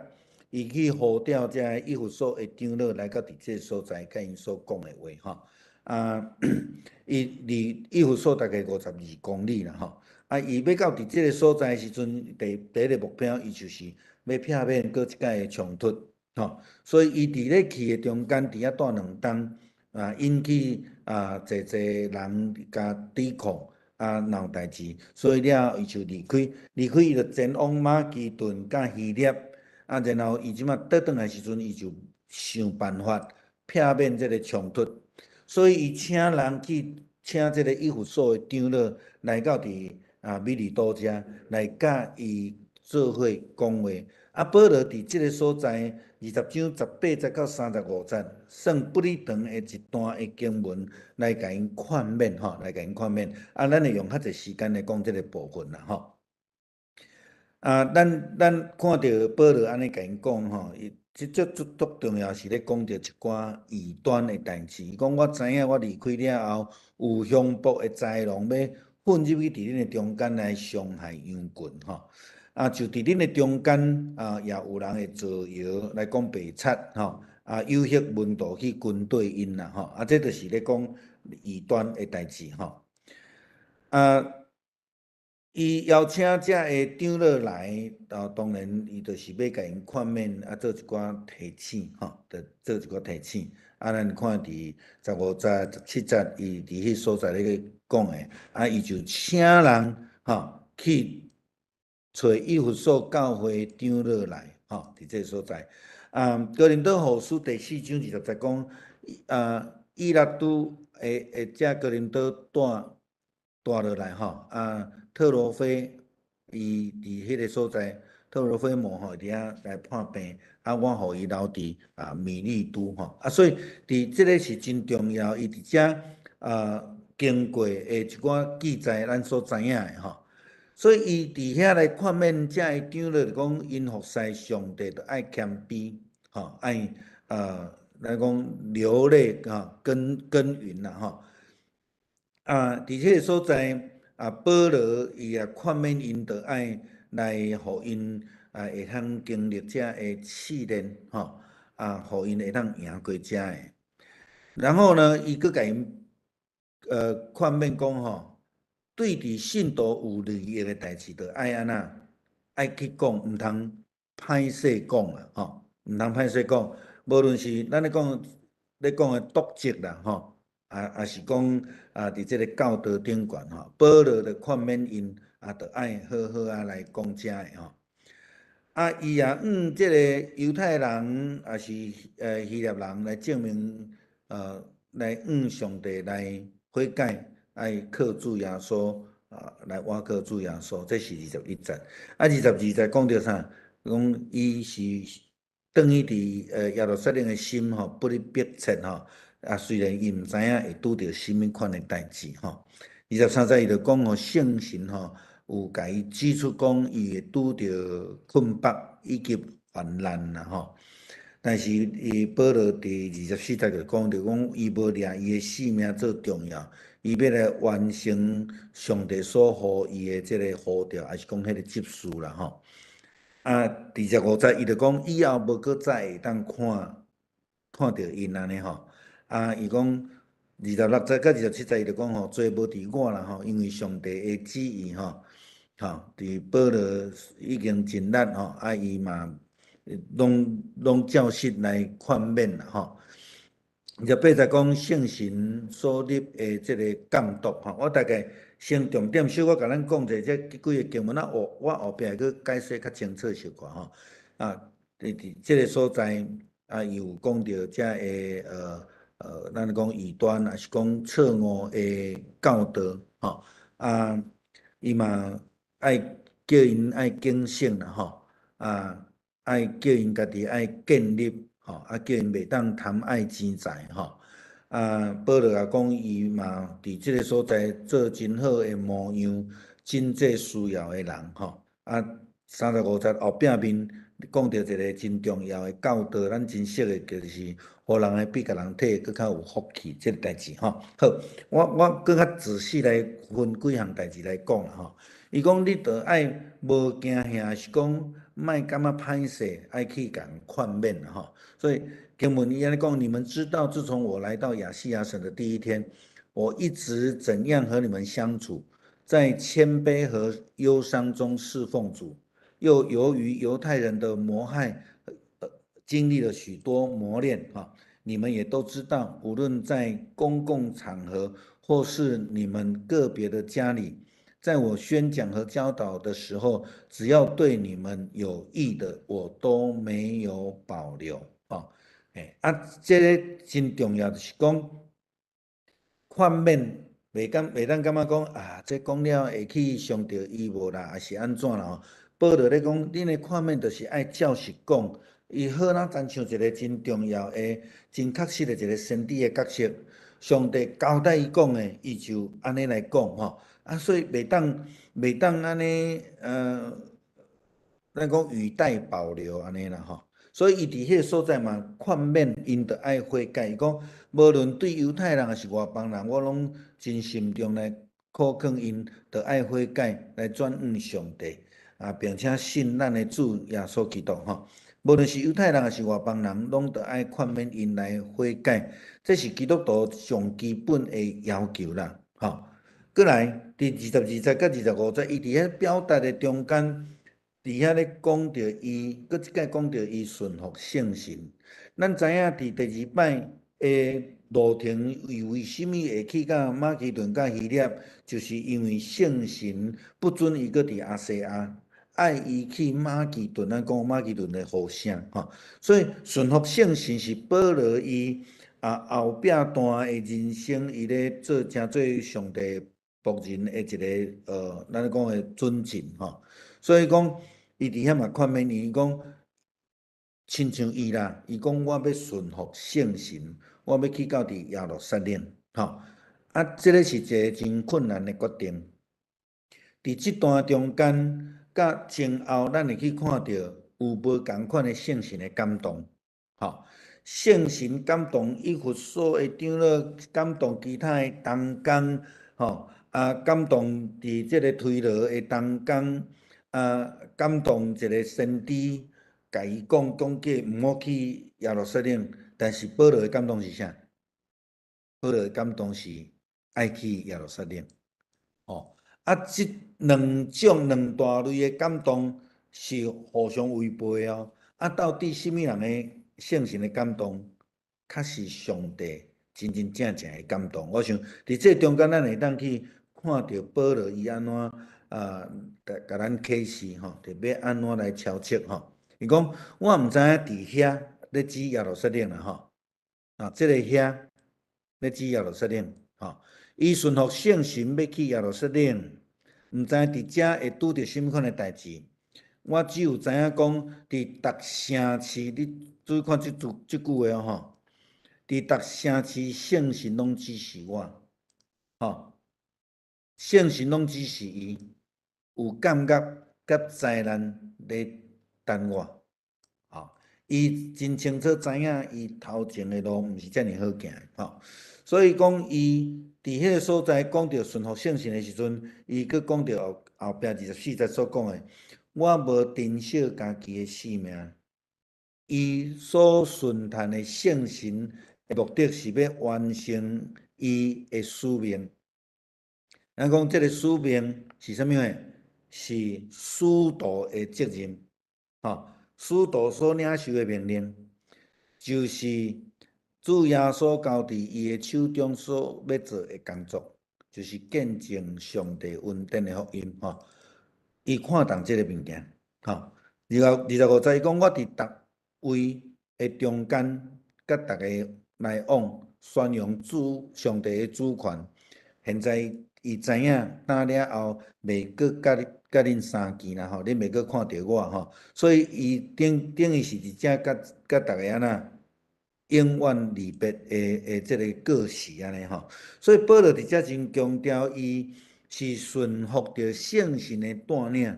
伊去呼召這以弗所的長老來到佇這个所在，佮𪜶所講的話吼。啊，伊離以弗所大概52公里啦吼。啊，伊欲到佇這个所在的時陣，第一个目標，伊就是欲避免閣一擺的衝突吼。所以伊佇咧去的中間，佇遐蹛2冬，啊，引起啊濟濟人共抵抗，啊鬧代誌，所以了後伊就離開，離開伊就前往馬其頓佮希臘，啊，然後伊這馬倒轉來時陣，伊就想辦法避免這个衝突，所以伊請人去請這个以弗所的長老來到佇啊米利都遮來佮伊做伙講話。啊，保羅佇這个所在20章18節到35節，算不哩長的一段的經文來共𪜶勸勉吼，來共𪜶勸勉。啊，咱會用較濟時間來講這个部分啦吼。啊，咱看著保羅按呢共𪜶講吼，伊這足足足重要是咧講著一寡異端的代誌。伊講我知影我離開了後，有凶暴的豺狼欲混入去佇恁的中間來傷害羊群吼。啊，就佇恁的中間啊，也有人會造謠來講白賊吼，啊，誘惑門徒去跟綴𪜶啦吼。啊，這就是咧講異端的代誌吼。啊，伊邀請遮个長老來，啊，當然伊就是欲共𪜶勸勉，啊，做一寡提醒吼，就做一寡提醒。啊，咱看佇15節、17節，伊佇彼所在咧講的，啊，伊就請人吼去揣以弗所教會長老來，吼，佇這个所在。啊，哥林多後書第4章20節講，啊，以拉都會遮哥林多帶帶落來，吼，啊，特羅非伊佇彼个所在，特羅非摩吼佇遐來破病，啊，我予伊留佇啊米利都吼，啊，所以佇這个是真重要，伊佇遮啊經過的一寡記載，咱所知影的吼。所以伊佇遐來勸勉遮个長老，就講𪜶服侍上帝，著愛謙卑，吼，愛來講流淚啊，耕耘啦，吼。啊，佇這个所在，啊，保羅伊也勸勉𪜶，著愛來予𪜶啊會通經歷遮个試煉，吼，啊，予𪜶會當贏過遮个。然後呢，伊閣共𪜶勸勉講吼，對佇信徒有利益的代誌，著愛按怎，愛去講，毋通歹勢講啦，吼，毋通歹勢講。無論是咱咧講咧講的篤責啦，吼，啊，抑是講啊，佇這个教導頂懸吼，保羅著勸勉𪜶啊，著愛好好啊來講遮个吼。啊，伊也按這个猶太人，抑是希臘人來證明，來向上帝來悔改。愛靠主耶穌啊，來倚靠主耶穌，這是21節。啊，22節講著啥？講伊是轉去佇耶路撒冷的心吼，不哩迫切吼。啊，雖然伊毋知影會拄著啥物款的代誌吼。23節伊就講吼，聖神吼有共伊指出講，伊會拄著困縛以及患難啦吼。但是伊保羅佇24節就講著講，伊無掠伊的性命做重要。伊欲來完成上帝所予伊的這个呼召，抑是講彼个職事啦吼。啊，25節伊就講以後無閣再會當看看著𪜶按呢吼。啊，伊講26節佮27節伊就講吼，罪無佇我啦吼，因為上帝的旨意吼，吼，佇保羅已經盡力吼，啊，伊嘛攏照實來勸勉啦吼。28節講聖神所立的這個監督吼，我大概先重點小可共咱講者這幾個經文，啊後我後壁會閣解釋較清楚小可吼。啊，佇這个所在啊，伊有講著遮个咱講異端，抑是講錯誤的教導吼。啊，伊嘛愛叫𪜶愛警醒啦吼，啊，愛叫𪜶家己愛建立。吼，啊，叫𪜶袂當貪愛錢財，吼。啊，保羅也講，伊嘛佇這个所在做真好的模樣，拯濟需要的人，吼。啊，35節後壁面講著一个真重要的教導，咱真熟的，就是予人的比共人提閣較有福氣，這个代誌，吼。好，我閣較仔細來分幾項代誌來講啦，吼。伊講你著愛無驚嚇，是講莫感覺歹勢，愛去共人勸勉啦，吼。所以經文伊按呢講，你們知道，自從我來到亞細亞省的第一天，我一直怎樣和你們相處，在謙卑和憂傷中侍奉主，又由於猶太人的謀害，經歷了許多磨練，哈。你們也都知道，無論在公共場合或是你們個別的家裡，在我宣講和教導的時候，只要對你們有益的，我都沒有保留。哦，啊，這个真重要，就是講勸勉，袂當感覺講啊，這講了會去傷著伊無啦，抑是按怎啦吼？保羅咧講，恁的勸勉就是愛照實講，伊好若親像一个真重要的、真確實的一个先知的角色，上帝交代伊講的，伊就按呢來講吼。啊，所以袂當按呢，咱講語帶保留按呢啦吼。所以伊佇彼个所在嘛，勸勉𪜶著愛悔改。伊講，無論對猶太人抑是外邦人，我攏真慎重來苦勸𪜶，著愛悔改來轉向上帝，啊，並且信咱的主耶穌基督吼。無論是猶太人抑是外邦人，攏著愛勸勉𪜶來悔改，這是基督徒上基本的要求啦，吼。閣來，佇22節佮25節，伊佇遐表達的中間，佇遐咧講著伊，閣一擺講著伊順服聖神。咱知影佇第二擺的路程，伊為啥物會去到馬其頓佮希臘，就是因為聖神不准伊閣佇亞細亞，愛伊去馬其頓，咱講馬其頓的予聖吼。所以順服聖神是保羅伊啊後壁段的人生，伊咧做成做上帝僕人的一个咱講的準則吼。所以講，伊佇遐嘛勸勉伊講，親像伊啦，伊講我欲順服聖神，我欲去到佇耶路撒冷，吼。啊，這个是一个真困難的決定。佇這段中間，佮前後，咱會去看著有無仝款的聖神的感動，吼。聖神感動以弗所的長老，感動其他的同工，吼。啊，感動佇這个推羅的同工，啊，感動一个先知，共伊講講叫毋好去耶路撒冷，但是保羅的感動是啥？保羅的感動是愛去耶路撒冷，吼。啊，這兩種兩大類的感動是互相違背哦。啊，到底啥物人的聖神的感動，較是上帝真真正正的感動？我想佇這中間，咱會當去看著保羅伊按怎啊，共咱啟示吼，著欲按怎來操作吼。伊講我毋知影佇遐咧指耶路撒冷啦吼，啊，這个遐咧指耶路撒冷吼。伊順服聖神欲去耶路撒冷，毋知佇遮會拄著啥物款的代誌。我只有知影講，佇逐城市，你注意看這句這句話吼，佇逐城市聖神攏指示我，吼，聖神攏指示伊有監獄佮災難咧等我，吼，伊真清楚知影伊頭前的路毋是遮爾好行的，吼，所以講伊佇彼个所在講著順服聖神的時陣，伊閣講著後後壁24節所講的，我無珍惜家己的性命，伊所順趁的聖神的目的是欲完成伊的使命。咱講這个使命是啥物貨？是使徒的責任，吼，使徒所領受的命令，就是主耶穌交佇伊的手中所欲做的工作，就是見證上帝恩典的福音，吼。伊看重這个物件，吼。25節伊講，我佇逐位的中間，佮逐家來往，宣揚主上帝的主權。現在伊知影，今了後袂閣佮恁相見啦，吼，恁袂閣看著我，吼。所以伊等等於是佇遮佮逐家按怎永遠離別的這个故事按呢吼。所以保羅佇遮真強調，伊是順服著聖神的帶領，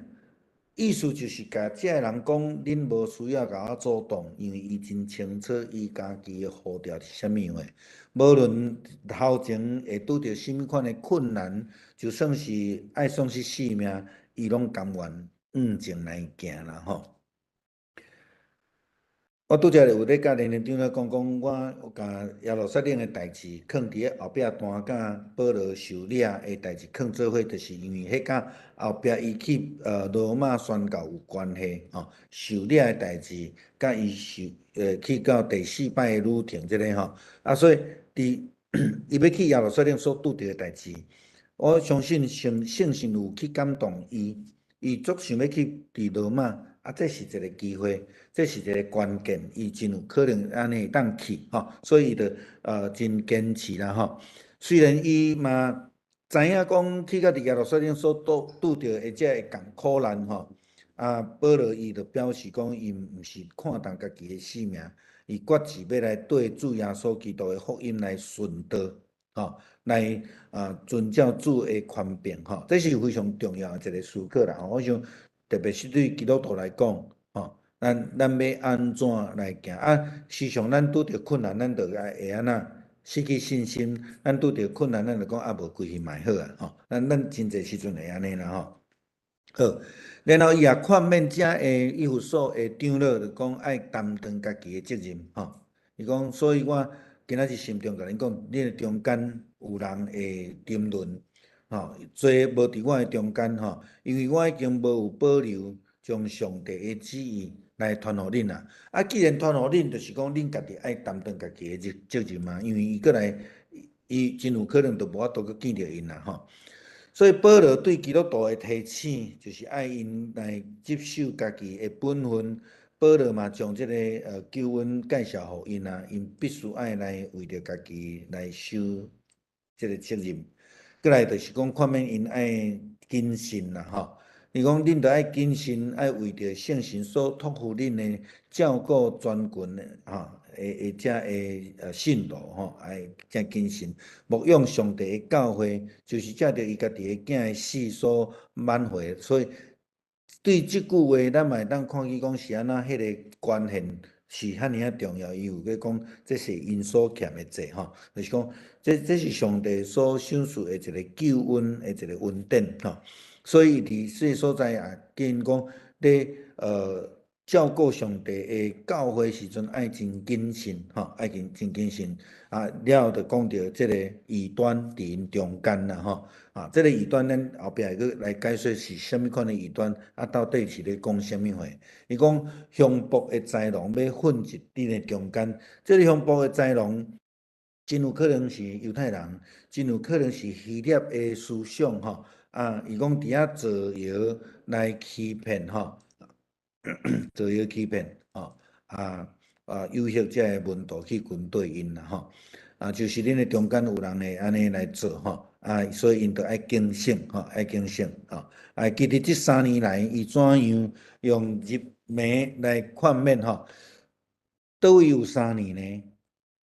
意思就是共這个人講，恁無需要共我阻擋，因為伊真清楚伊家己的呼召是啥物貨。無論頭前會拄著啥物款的困難，就算是愛喪失性命，伊攏甘願向前來行啦吼。我拄才有咧佮連長咧講講，我共耶路撒冷的代誌囥佇咧後壁段，佮保羅受掠的代誌囥做伙，就是因為彼佮後壁伊去羅馬宣教有關係吼。受掠的代誌，佮伊受去到第四擺的旅程這个吼，啊，所以佇伊欲去耶路撒冷所拄著的代誌，我相信聖神有去感動伊，伊足想欲去佇羅馬。啊，這是一個機會，這是一個關鍵，伊真有可能按呢會當去吼，所以伊就真堅持啦吼。雖然伊嘛知影講去到佇耶路撒冷所拄著的這个仝苦難吼，啊，保羅伊就表示講，伊毋是看重家己的性命，伊決志欲來對主耶穌基督的福音來順道，吼，來遵照主的權柄吼，這是非常重要的一個思考啦。我想，特別是對基督徒來講，吼，咱欲按怎來行？啊，時常咱拄著困難，咱就愛會按怎失去信心。咱拄著困難，咱就講啊，無規氣嘛好啊，吼。咱真濟時陣會按呢啦，吼。好，然後伊也勸勉遮的以弗所的長老，就講愛擔當家己的責任，吼。伊講，所以我今仔日心中共恁講，恁的中間有人會沉淪。吼，坐無佇我的中間吼，因為我已經無有保留將上帝的旨意來傳予恁啦。啊，既然傳予恁，就是講恁家己愛擔當家己的責任嘛。因為伊過來，伊真有可能就無法度閣見著𪜶啦吼。所以保羅對基督徒的提醒，就是愛𪜶來接受家己的本分。保羅嘛將這个救恩介紹予𪜶啊，𪜶必須愛來為著家己來受這个責任。過來就是講，勸勉𪜶愛謹慎啦，吼！伊講恁著愛謹慎，愛為著聖神所託付恁的照顧全群的吼，的遮的信徒吼，愛誠謹慎牧養上帝的教會，就是藉著伊家己的囝的死所挽回。所以對這句話，咱嘛會當看見講是按怎彼个關鍵是遐爾仔重要。伊有咧講，這是𪜶所欠的債吼，就是講這是上帝所賞賜的一个救恩的一个恩典吼。所以佇這个所在也見講，咧照顧上帝的教會時陣，愛真謹慎吼，愛真謹慎。啊，了後就講著這个異端佇𪜶中間啦吼。啊，這个異端咱後壁會閣來解說是啥物款的異端，啊，到底是咧講啥物話？伊講凶暴的豺狼欲混入恁的中間，這个凶暴的豺狼真有可能是猶太人，真有可能是希臘的思想吼。啊，伊講佇遐造謠來欺騙吼，造謠欺騙吼，啊，誘惑這个門徒去跟隨𪜶啦吼。啊，就是恁的中間有人會按呢來做吼，啊，所以𪜶著愛警醒吼，愛警醒吼。啊，記得這3年來，伊怎樣用日暝來勸勉吼？佗位有三年呢？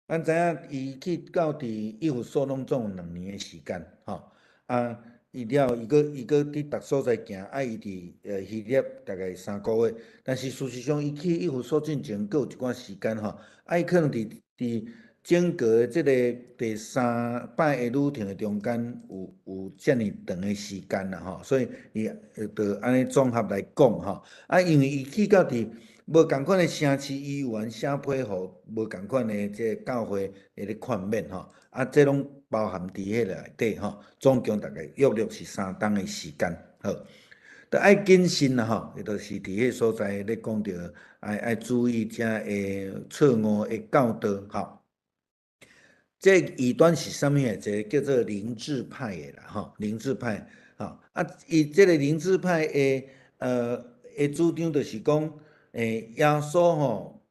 咱知影伊去到佇以弗所攏總有2年的時間吼，啊。伊了後，伊閣佇逐所在行，啊，伊佇希臘大概3個月，但是事實上，伊去以弗所進前，閣有一寡時間吼，啊，伊可能佇整個這个第三擺的旅程的中間，有遮爾長的時間啦吼，所以伊就按呢綜合來講吼，啊，因為伊去到佇無仝款的城市，伊有閒寫批予無仝款的這个教會會咧勸勉吼，啊，這攏包含佇彼內底吼，總共大概約略是3冬的時間，好，著愛謹慎啦吼，伊就是佇彼所在咧講著愛注意遮个錯誤的教導吼。這異端是啥物的？一个叫做靈智派的啦吼，靈智派吼，啊，伊這个靈智派的主張就是講，耶穌吼，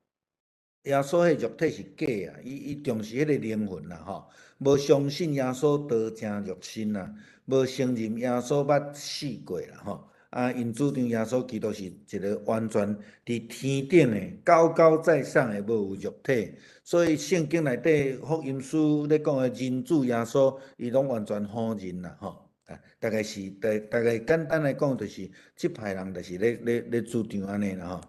耶穌彼肉體是假啊，伊重視彼個靈魂啦吼，無相信耶穌道成肉身啦，無承認耶穌捌死過啦吼，啊，𪜶主張耶穌基督是一个完全佇天頂的，高高在上的，無有肉體。所以聖經內底福音書咧講的人子耶穌，伊攏完全否認啦，吼。啊，大概是大概簡單來講，就是這派人就是咧主張按呢啦，吼。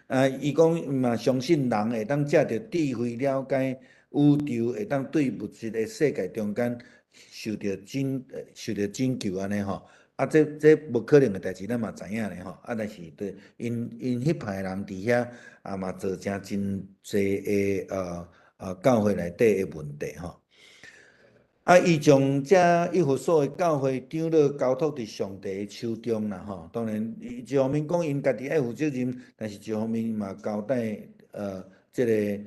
啊，伊講嘛相信人會當藉著智慧了解宇宙，會當對物質的世界中間受著拯救按呢吼。啊，這無可能的代誌，咱嘛知影咧吼。啊，但是對𪜶𪜶彼派人佇遐啊嘛造成真濟的教會內底的問題吼。啊，伊將這以弗所的教會長老交託佇上帝的手中啦吼。當然，伊一方面講𪜶家己愛負責任，但是一方面嘛交代這个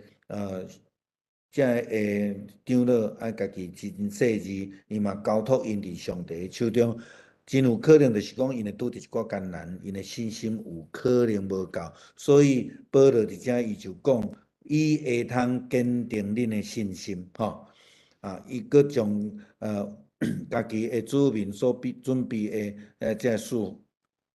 這个長老愛家己真細膩，伊嘛交託𪜶佇上帝的手中。真有可能就是講𪜶會拄著一寡艱難，𪜶的信心有可能無夠，所以保羅佇遮伊就講，伊會通堅定恁的信心吼。啊，伊閣將家己的子民所備準備的這賜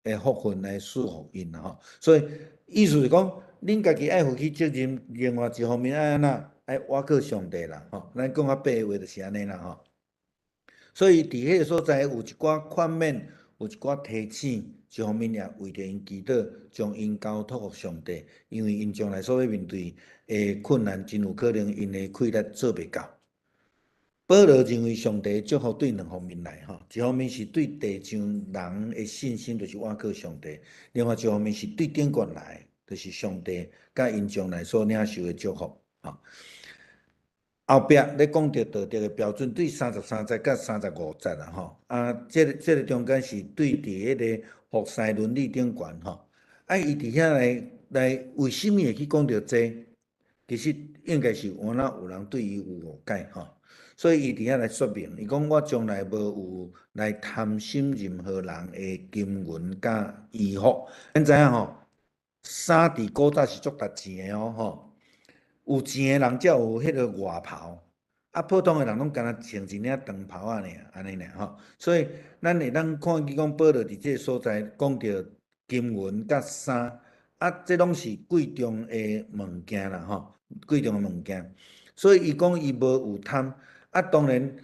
的福分來賜予𪜶啦吼。所以意思是講，恁家己愛負起責任，另外一方面愛按怎，愛倚靠上帝啦吼。咱講較白話就是按呢啦吼。所以佇彼个所在有一寡勸勉，有一寡提醒，一方面也為著𪜶祈禱，將𪜶交託予上帝，因為𪜶將來所欲面對的困難，真有可能𪜶的氣力做袂到。保羅認為上帝祝福對兩方面來吼，一方面是對地上人的信心，就是倚靠上帝；另外一方面是對頂懸來，就是上帝佮𪜶將來所領受的祝福。吼，後壁咧講著道德的標準，對33節佮35節啦吼。啊，這个中間是對佇彼个服侍倫理頂懸吼。啊，伊佇遐來為啥物會去講著這個？其實應該是有哪有人對伊有誤解吼。所以伊佇遐來說明，伊講我從來無有來貪心任何人的金銀佮衣服。咱知影吼，衫佇古早是足值錢的哦吼。有錢的人才有彼个外袍，啊，普通的人攏干焦穿一領長袍仔爾，按呢爾吼。所以咱會當看見講保羅佇這个所在講著金銀佮衫，啊，這攏是貴重的物件啦吼，貴重的物件。所以伊講伊無有貪。啊，當然，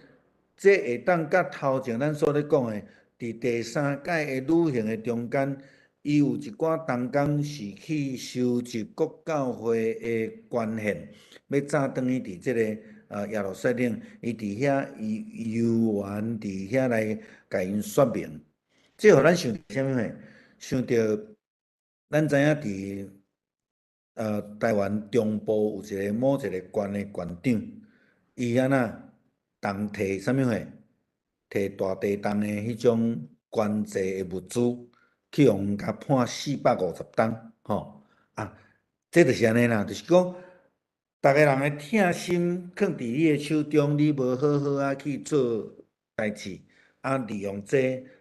這會當佮頭前咱所咧講的，佇第三擺的旅行的中間，伊有一寡同工是去收集各教會的捐獻，欲早轉去佇這个耶路撒冷，伊佇遐伊遊園佇遐來共𪜶說明。這予咱想啥物貨？想著咱知影佇台灣中部有一个某一个縣的縣長，伊按怎？共提啥物貨？提大地動的彼種捐濟的物資，去予人共判450冬，吼啊！這就是按呢啦，就是講，逐个人的疼心囥佇你的手中，你無好好仔去做代誌，啊，利用這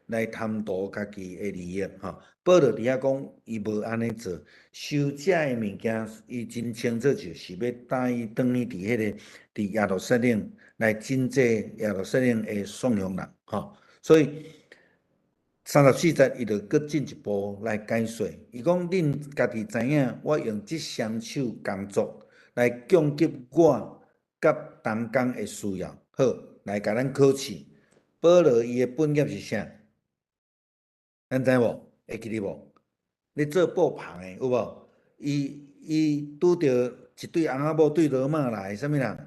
來貪圖家己的利益，吼。保羅佇遐講，伊無按呢做，收這个物件，伊真清楚就是欲帶伊轉去佇彼个佇耶路撒冷來賑濟耶路撒冷的送養人，吼。所以34節，伊就閣進一步來解說，伊講恁家己知影，我用這雙手工作來供給我佮同工的需要。好，來共咱考試。保羅伊的本業是啥？咱知無？會記得無？咧做布棚的有無？伊拄著一對翁仔某對羅馬來的啥物人？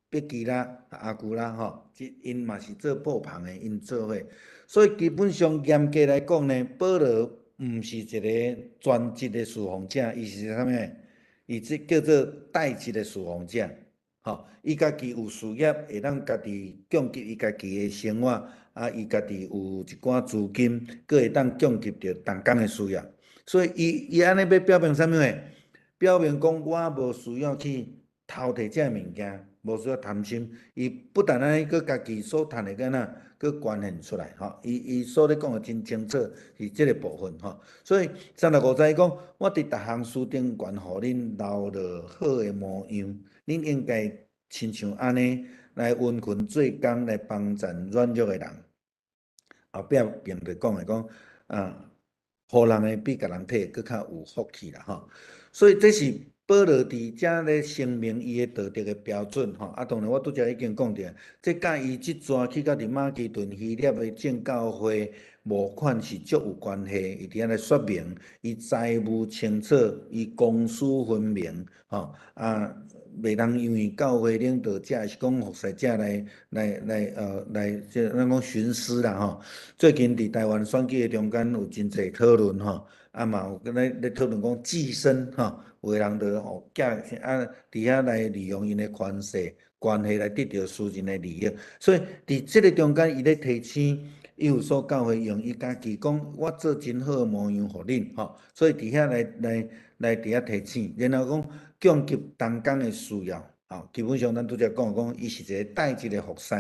百基拉、亞居拉吼，這𪜶嘛是做布棚的，𪜶做伙。所以基本上嚴格來講呢，保羅毋是一個專職的侍奉者，伊是啥物？伊這叫做代職的侍奉者，吼，伊家己有事業，會當家己供給伊家己的生活，啊，伊家己有一寡資金，閣會當供給著同工的需要。所以伊伊按呢欲表明啥物貨？表明講我無需要去偷提這个物件，無需要貪心。伊不但按呢，閣家己所趁的敢若，閣捐獻出來，吼。伊伊所咧講的真清楚，是這个部分，吼。所以35節伊講，我佇逐項事頂懸予恁留落好的模樣，恁應該親像按呢來殷勤做工，來幫贊軟弱的人。後壁並著講的講，啊。予人的比共人提閣較有福氣啦吼。所以這是保羅佇遮咧聲明伊的道德的標準吼。啊，當然我拄才已經講著，這佮伊這逝去到佇馬其頓希臘的眾教會募款是足有關係。伊佇遐來說明，伊財務清楚，伊公私分明吼。啊，袂通因為教會領導者是講服侍者來這咱講徇私啦吼。最近佇台灣選舉的中間有真濟討論吼，啊嘛有咧討論講寄生吼，有的人就吼寄啊佇遐來利用𪜶的權勢關係來得著私人的利益，所以佇這个中間，伊咧提醒以弗所教會用伊家己講，我做真好的模樣予恁吼，所以佇遐來佇遐提醒，然後講供給同工的需要，吼，基本上咱拄才講講，伊是一個帶職的服侍，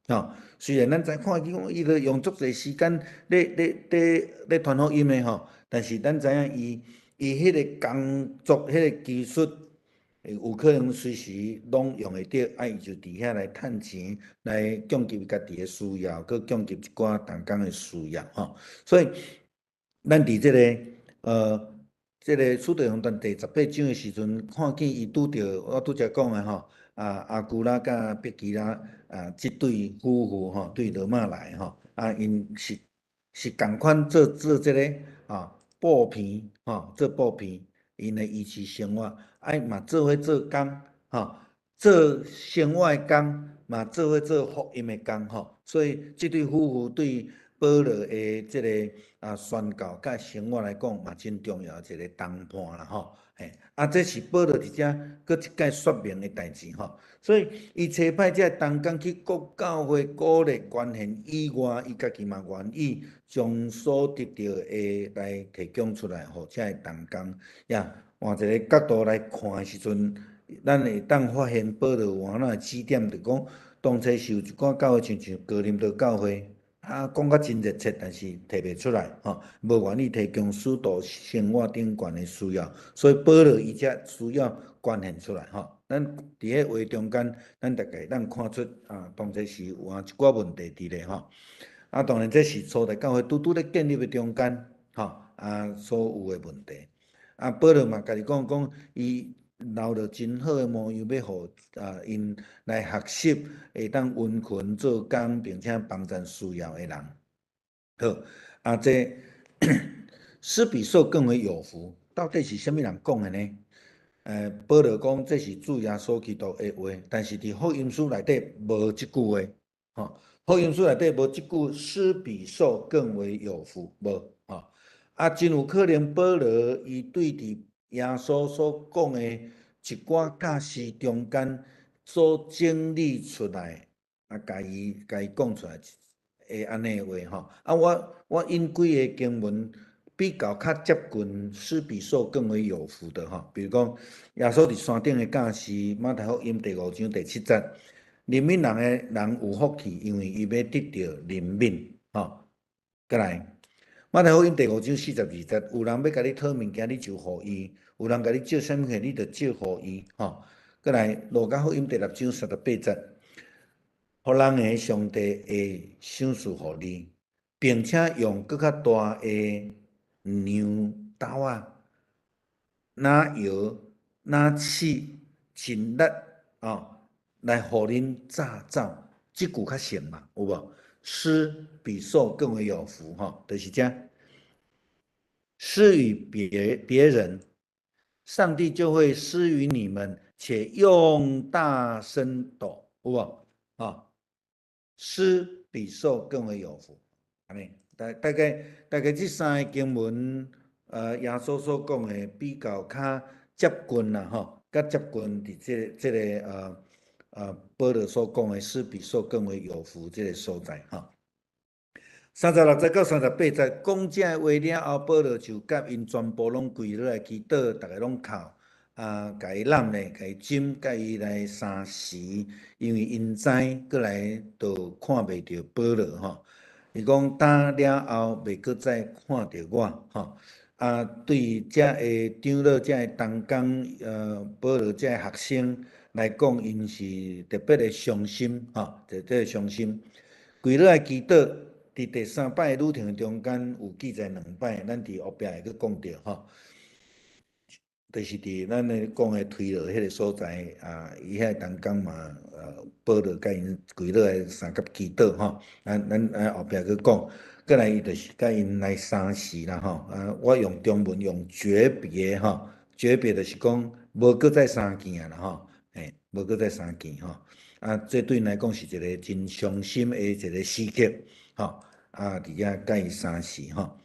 吼，雖然咱知看見講伊咧用足濟時間咧傳福音的吼，但是咱知影伊彼个工作、彼个技術，有可能隨時攏用會著，啊，伊就佇遐來趁錢，來供給家己的需要，閣供給一寡同工的需要，吼。所以，咱佇這个使徒行傳第18章的時陣，看見伊拄著我拄才講的吼，啊，亞居拉佮百基拉啊，這對夫婦吼，對羅馬來吼，啊，𪜶是仝款做這个啊布棚吼，做布棚，𪜶來維持生活，啊嘛做伙做工吼，做生活的工，嘛做伙做福音的工吼，所以這對夫婦對保羅的這个啊宣教佮生活來講嘛真重要一个同伴啦吼，嘿，啊這是保羅佇遮閣一擺說明的代誌吼，所以伊差派這个同工去各教會鼓勵關懷以外，伊家己嘛願意將所得著的來提供出來，予這个同工。呀，換一个角度來看的時陣，咱會當發現保羅有按怎的指點，就講當初是有一寡教會，親像哥林多教會，啊，講甲真熱切，但是提袂出來，吼，無願意提供使徒生活頂懸的需要，所以保羅伊才需要捐獻出來，吼。咱佇彼話中間，咱大概咱看出啊，當初是有啊一寡問題佇咧，吼。啊，當然這是初代教會拄拄咧建立的中間，吼，啊，所有的問題。啊，保羅嘛家己講講，伊留著真好的模樣，欲予啊𪜶來學習，會當殷勤做工，並且幫贊需要的人。好，啊，這施比受更為有福，到底是啥物人講的呢？保羅講這是主耶穌基督的話，但是佇福音書內底無這句話，吼，福音書內底無這句施比受更為有福，無，吼，啊，真有可能保羅伊對佇耶穌所講的一寡教示中間所整理出來，啊，共伊講出來的按呢話吼，啊，我引幾个經文比較較接近施比受更為有福的吼，比如講耶穌佇山頂的教示，馬太福音第5章第7節，憐憫人的人有福氣，因為伊欲得著憐憫，吼。閣來，馬太福音第5章42節，有人欲共你討物件，你就予伊；有人共你借啥物貨，你就借予伊，吼。閣來，路加福音第6章38節，予人的上帝會賞賜予你，並且用閣較大的量斗仔，若搖若試盡力哦，來予恁榨走，這句較像嘛，有無？施比受更為有福，吼，就是這。施予別人，上帝就會施予你們，且用大升斗，有無？啊，施比受更為有福，按呢，大概這三个經文，耶穌所講的比較較接近啦，吼，較接近佇這個保羅所講的施比受更為有福這个所在，吼。36節到38節，講這話了後，保羅就佮𪜶全部攏跪落來祈禱，逐个攏哭，啊，共伊攬咧，共伊枕，佮伊來相辭，因為𪜶知閣來就看袂著保羅吼。伊講今了後袂閣再看著我吼。啊，對遮个長老、遮个同工、保羅遮个學生來講，𪜶是特別的傷心吼，特別的傷心，跪落來祈禱。佇第三擺旅程中間有記載兩擺，咱佇後壁會閣講著吼。就是佇咱咧講的推羅彼个所在啊，伊遐同工嘛，保羅佮𪜶跪落來相佮祈禱吼，咱後壁閣講，過來伊就是佮𪜶來相辭啦吼，啊，我用中文用訣別吼，訣別就是講無閣再相見啊啦吼，嘿，無閣再相見吼，啊，這對𪜶來講是一个真傷心的一个時刻吼，啊，佇遐佮伊相辭吼。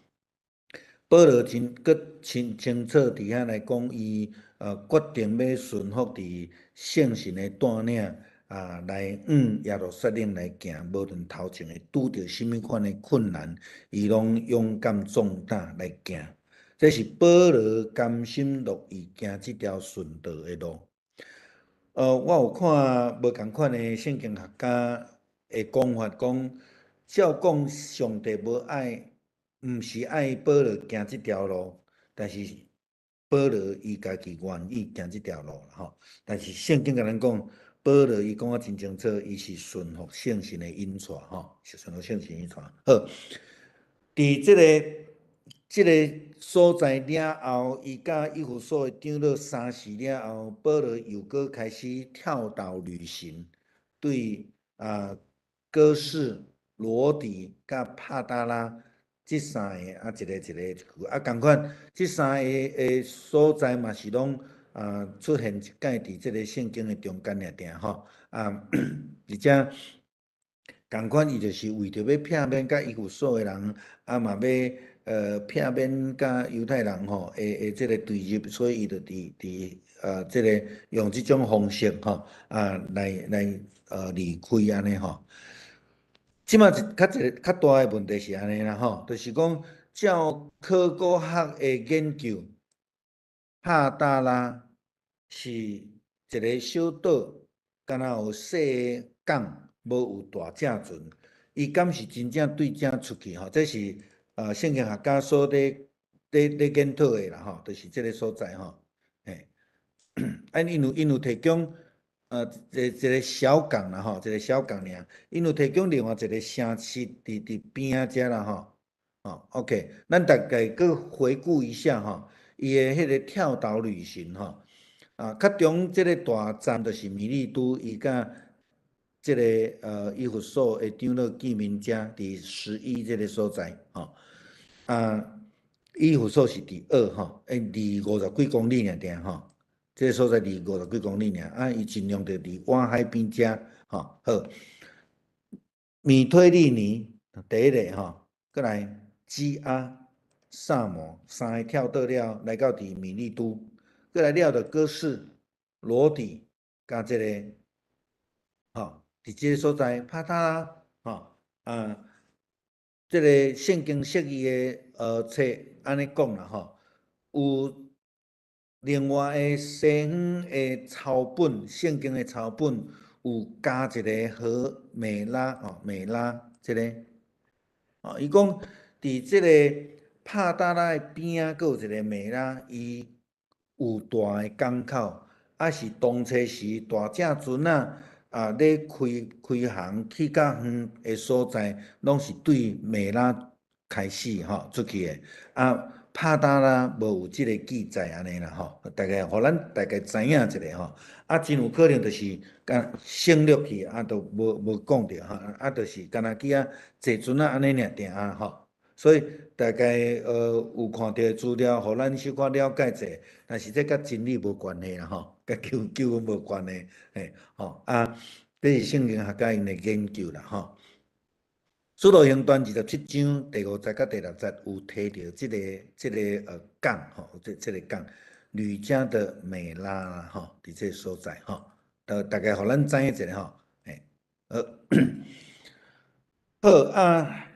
保羅真閣清清楚佇遐來講，伊決定欲順服佇聖神的帶領啊，來往耶路撒冷來行，無論頭前會拄著啥物款的困難，伊攏勇敢壯膽來行。這是保羅甘心樂意行這條順道的路。我有看無仝款的聖經學家的講法，講照講上帝無愛，毋是愛保羅行這條路，但是保羅伊家己願意行這條路吼。但是聖經共咱講，保羅伊講得真清楚，伊是順服聖神的引帶吼，是順服聖神引帶。好，佇這個所在了後，伊佮以弗所的長老相辭了後，保羅又閣開始跳島旅行，對啊，哥士、羅底佮帕達拉。這三个啊，一个一个去，啊，仝款，這三个的所在嘛是攏啊出現一擺佇這个聖經的中間爾爾吼，啊，而且仝款伊就是為著欲避免佮以弗所的人，啊嘛欲避免佮猶太人吼的這个對立，所以伊就佇這个用這種方式吼啊來離開按呢吼。這馬一較一个較大的問題是按呢啦吼，就是講照考古學的研究，帕達拉是一个小島，敢若有細港，無有大隻船。伊敢是真正對遮出去吼？這是聖經學家所咧研討的啦吼，就是這个所在吼。嘿，啊，𪜶有提供一個小港啦吼，一個小港爾，𪜶有提供另外一個城市佇邊仔遮啦吼。吼，OK，咱大概閣回顧一下吼，伊的彼個跳島旅行吼，啊，較中這個大站就是米利都，伊佮這个以弗所的長老見面遮，佇11這个所在吼，啊，以弗所是佇二吼，離50幾公里爾爾吼。這个所在離50幾公里爾，啊，伊盡量就離倚海邊遮，吼，好。米推利尼第一个吼，過來基阿、薩摩三个跳島了，來到佇米利都，過來了就哥士、羅底，佮這个，吼，佇這个所在帕達拉，吼，啊，這个聖經釋義的冊按呢講啦，吼，有另外的西方的抄本，聖經的抄本有加一个和美拉吼，美拉這个，哦，伊講佇這个帕達拉的邊仔，閣有一个美拉，伊有大的港口，啊是當初時大隻船仔啊咧開航去較遠的所在，攏是對美拉開始吼出去的，啊。帕達拉無有這个記載按呢啦吼，大概予咱大概知影一下吼，啊，真有可能就是共省略去，啊，都無講著吼，啊，就是干焦去遐坐船仔按呢爾爾啊吼，所以大概有看著資料，予咱小可了解者，但是這佮真理無關係啦吼，佮救恩無關係，嘿，吼啊，這是聖經學家𪜶的研究啦吼。使徒行傳27章第5節佮第6節有提著這個港吼，這個港，呂家的美拉啦吼，佇這个所在吼，大概予咱知影一下吼，嘿，好啊，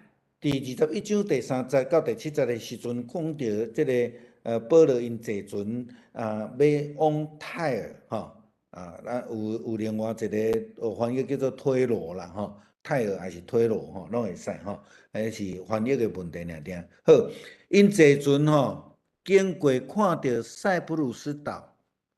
佇21章第3節到第7節的時陣，講著這個保羅𪜶坐船啊，欲往泰爾吼，啊，有另外一个翻譯叫做推羅啦吼。泰爾還是推羅吼，攏會使吼，彼是翻譯的問題爾爾。好，𪜶坐船吼，經過看著塞浦路斯島，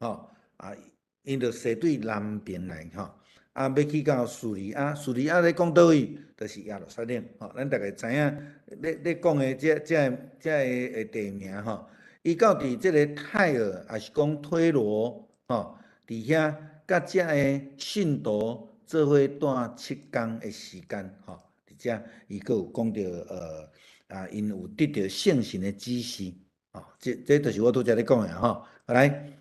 吼啊，𪜶就踅對南邊來吼，啊，欲去到敘利亞，敘利亞咧講佗位？就是耶路撒冷，吼，咱逐家知影咧咧講的這個地名吼。伊到佇這个泰爾，抑是講推羅，吼，佇遐佮遮个信徒做伙蹛7工的時間，吼，佇遮伊閣有講著，啊，𪜶有得著聖神的指示，吼，這就是我拄才咧講的吼。來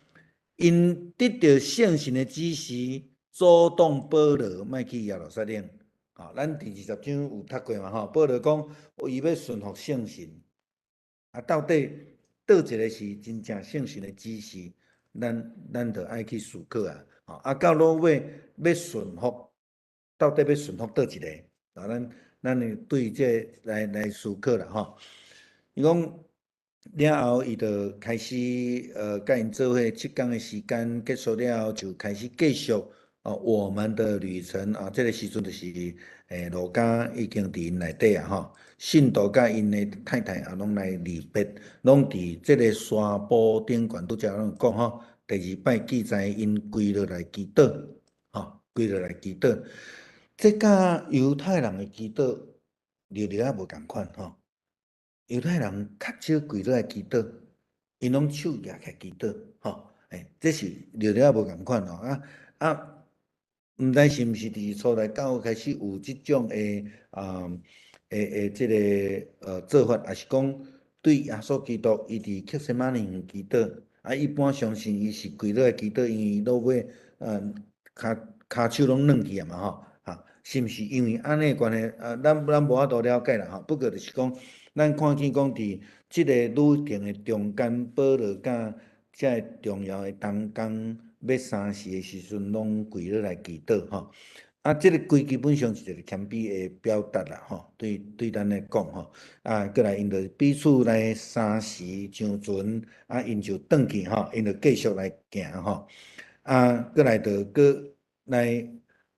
，𪜶得著聖神的指示，阻擋保羅莫去耶路撒冷。吼，咱佇20章有讀過嘛吼？保羅講，伊欲順服聖神，啊，到底佗一个是真正聖神的指示，咱著愛去思考啊！吼，啊，到落尾欲順服，到底欲順服佗一个？啊，咱對這來思考啦吼。伊講了後，伊就開始佮𪜶做伙7工的時間結束了後，就開始繼續哦我們的旅程啊。這个時陣就是路加已經佇𪜶內底啊吼，信徒佮𪜶的太太也攏來離別，攏佇這个山坡頂懸，拄才攏講吼。第二擺記載𪜶跪落來祈禱，吼，跪落來祈禱。這佮猶太人的祈禱略略仔無仝款吼。猶太人較少跪落來祈禱，𪜶攏手舉起來祈禱，吼，欸，這是略略仔無仝款吼。啊啊，毋知是毋是佇初代教會開始有這種的啊，的這个做法，抑是講對耶穌基督伊佇客西馬尼園祈禱，啊，一般相信伊是跪落來祈禱，因為落尾跤跤手攏軟去啊嘛吼，哈，是毋是因為按呢關係？啊，咱無法度了解啦吼。不過就是講，咱看見講佇這个旅程的中間，保羅佮遮个重要的同工欲三時的時陣，攏跪落來祈禱吼。啊，這个跪基本上是一个謙卑的表達啦吼，對咱來講吼。啊，過來𪜶就彼此來相辭上船，啊，𪜶就轉去吼，𪜶就繼續來行吼。啊，過來就閣來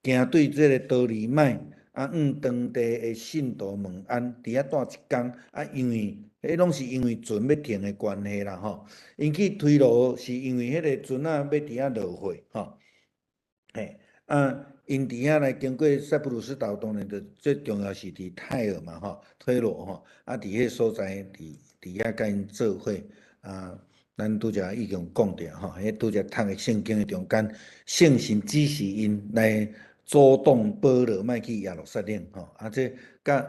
行對這个多利麥，啊，向當地的信徒問安，佇遐蹛一工，啊，因為彼攏是因為船欲停的關係啦吼。𪜶去推羅是因為彼个船仔欲佇遐落貨吼。嘿，啊，𪜶佇遐來經過塞浦路斯島，當然就最重要是佇泰爾嘛吼，推羅吼，啊，佇彼个所在佇遐佮𪜶做伙，啊，咱拄才已經講著吼，彼拄才讀的聖經的中間，聖神指示𪜶來阻擋保羅莫去耶路撒冷吼，啊，這佮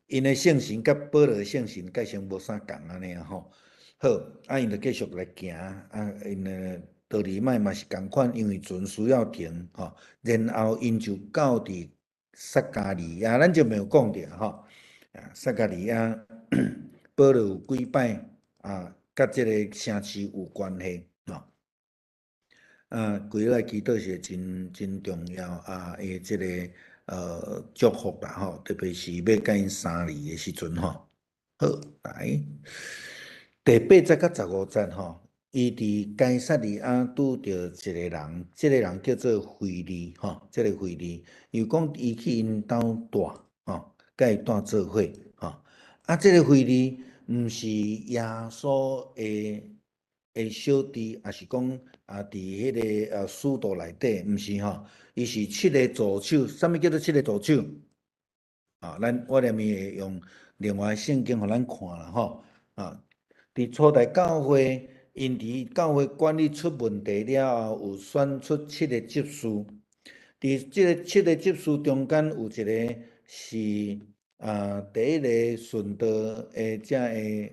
𪜶的聖神佮保羅的聖神界成無啥仝按呢啊吼。好，啊，𪜶就繼續來行，啊，𪜶的多利麥嘛是仝款，因為船需要停吼，然後𪜶就到佇撒迦利亞，咱就沒有講著吼。啊，撒迦利亞，保羅有幾擺啊，佮這个城市有關係吼。啊，跪落來祈禱是真真重要啊，伊這个祝福啦吼，特別是欲佮𪜶相離的時陣吼。好，來第8節佮15節吼，伊佇該撒利亞拄著一个人，這个人叫做腓利吼，這个腓利，伊講伊去𪜶兜蹛吼，佮伊蹛做伙吼。啊，這个腓利毋是耶穌的小弟，抑是講啊，佇彼个使徒內底，毋是吼，伊是七个助手。啥物叫做七个助手？啊，咱我連面會用另外聖經予咱看啦吼。啊，佇初代教會，𪜶佇教會管理出問題了後，有選出七个執事。佇這个七个執事中間，有一个是啊，第一個殉道的這个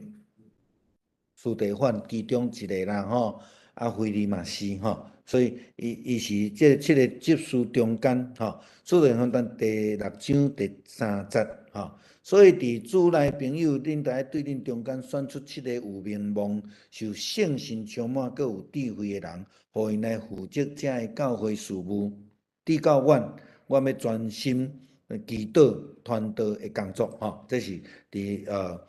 司提反其中一个啦吼，啊，腓利嘛是吼，所以伊是這七個執事中間吼，使徒行傳第六章第三節吼，所以佇主內朋友，恁著愛對恁中間選出七個有名望、受聖神充滿、閣有智慧的人，予𪜶來負責這个教會事務。至到阮，阮欲專心祈禱、傳道的工作吼，這是佇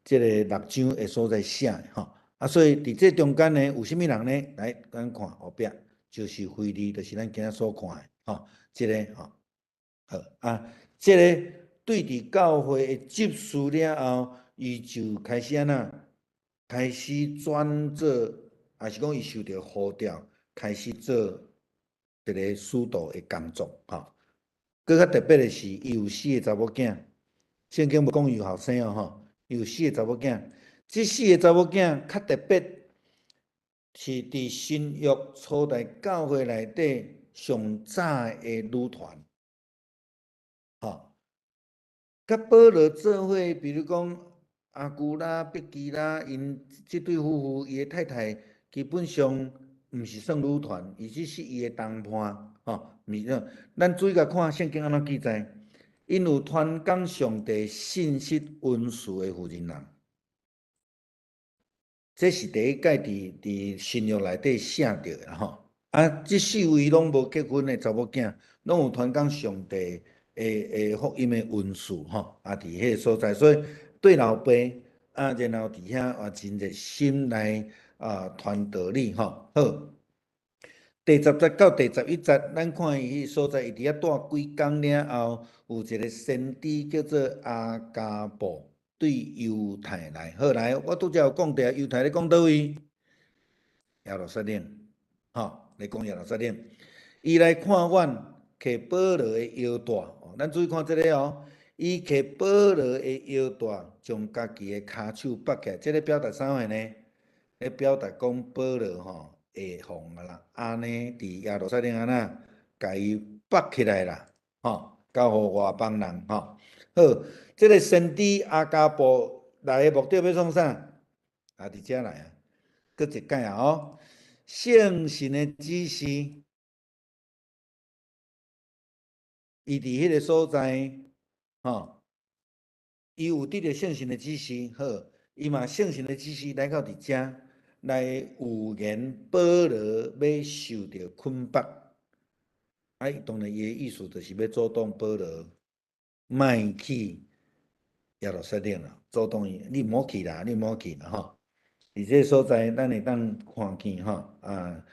這个六章的所在寫的吼。啊，所以佇這中間呢，有啥物人呢？來，咱看後壁，就是腓利，就是咱今仔所看的吼，這个吼，好啊，這个對佇教會的執事了後，伊就開始按怎？開始轉做，抑是講伊受著呼召，開始做一个使徒的工作吼。閣較特別的是，伊有四個查某囝，聖經無講伊有後生哦吼，伊有四個查某囝。這四個查某囝較特別，是佇新約初代教會內底上早的女團，吼。佮保羅做伙，比如講亞居拉、百基拉，𪜶這對夫婦，伊的太太基本上毋是算女團，伊只是伊的同伴，吼，毋是算。咱注意共看聖經按怎記載，𪜶有傳講上帝信實恩賜的負責人。這是第一擺佇新約內底寫著的吼。啊，這四位攏無結婚的查某囝，攏有傳講上帝的福音的恩賜吼。啊，佇彼个所在，所以對老爸啊，然後佇遐也真熱心來啊傳道理吼。好，第10節到第11節，咱看伊彼所在，伊佇遐蹛幾工了後，有一個先知叫做亞迦布。對猶太來，好來，我拄才有講著，猶太咧講佗位？耶路撒冷，吼，咧講耶路撒冷。伊來看阮，揢保羅的腰帶，咱注意看這个哦，伊揢保羅的腰帶，將家己的跤手縛起來，這个表達啥物呢？咧表達講保羅吼會予啊啦，按呢佇耶路撒冷按怎，共伊縛起來啦，吼，交予外邦人，吼。好，這个先知亞迦布來的目的欲創啥？啊，佇遮來啊，閣一擺啊哦，聖神的指示，伊佇彼个所在，吼，伊有得著聖神的指示，好，伊嘛聖神的指示來到佇遮來預言保羅欲受著捆縛，啊，伊當然伊的意思就是欲阻擋保羅。莫去耶路撒冷啦，阻擋伊，你毋好去啦，你毋好去啦吼。佇這个所在，咱會當看見吼，啊，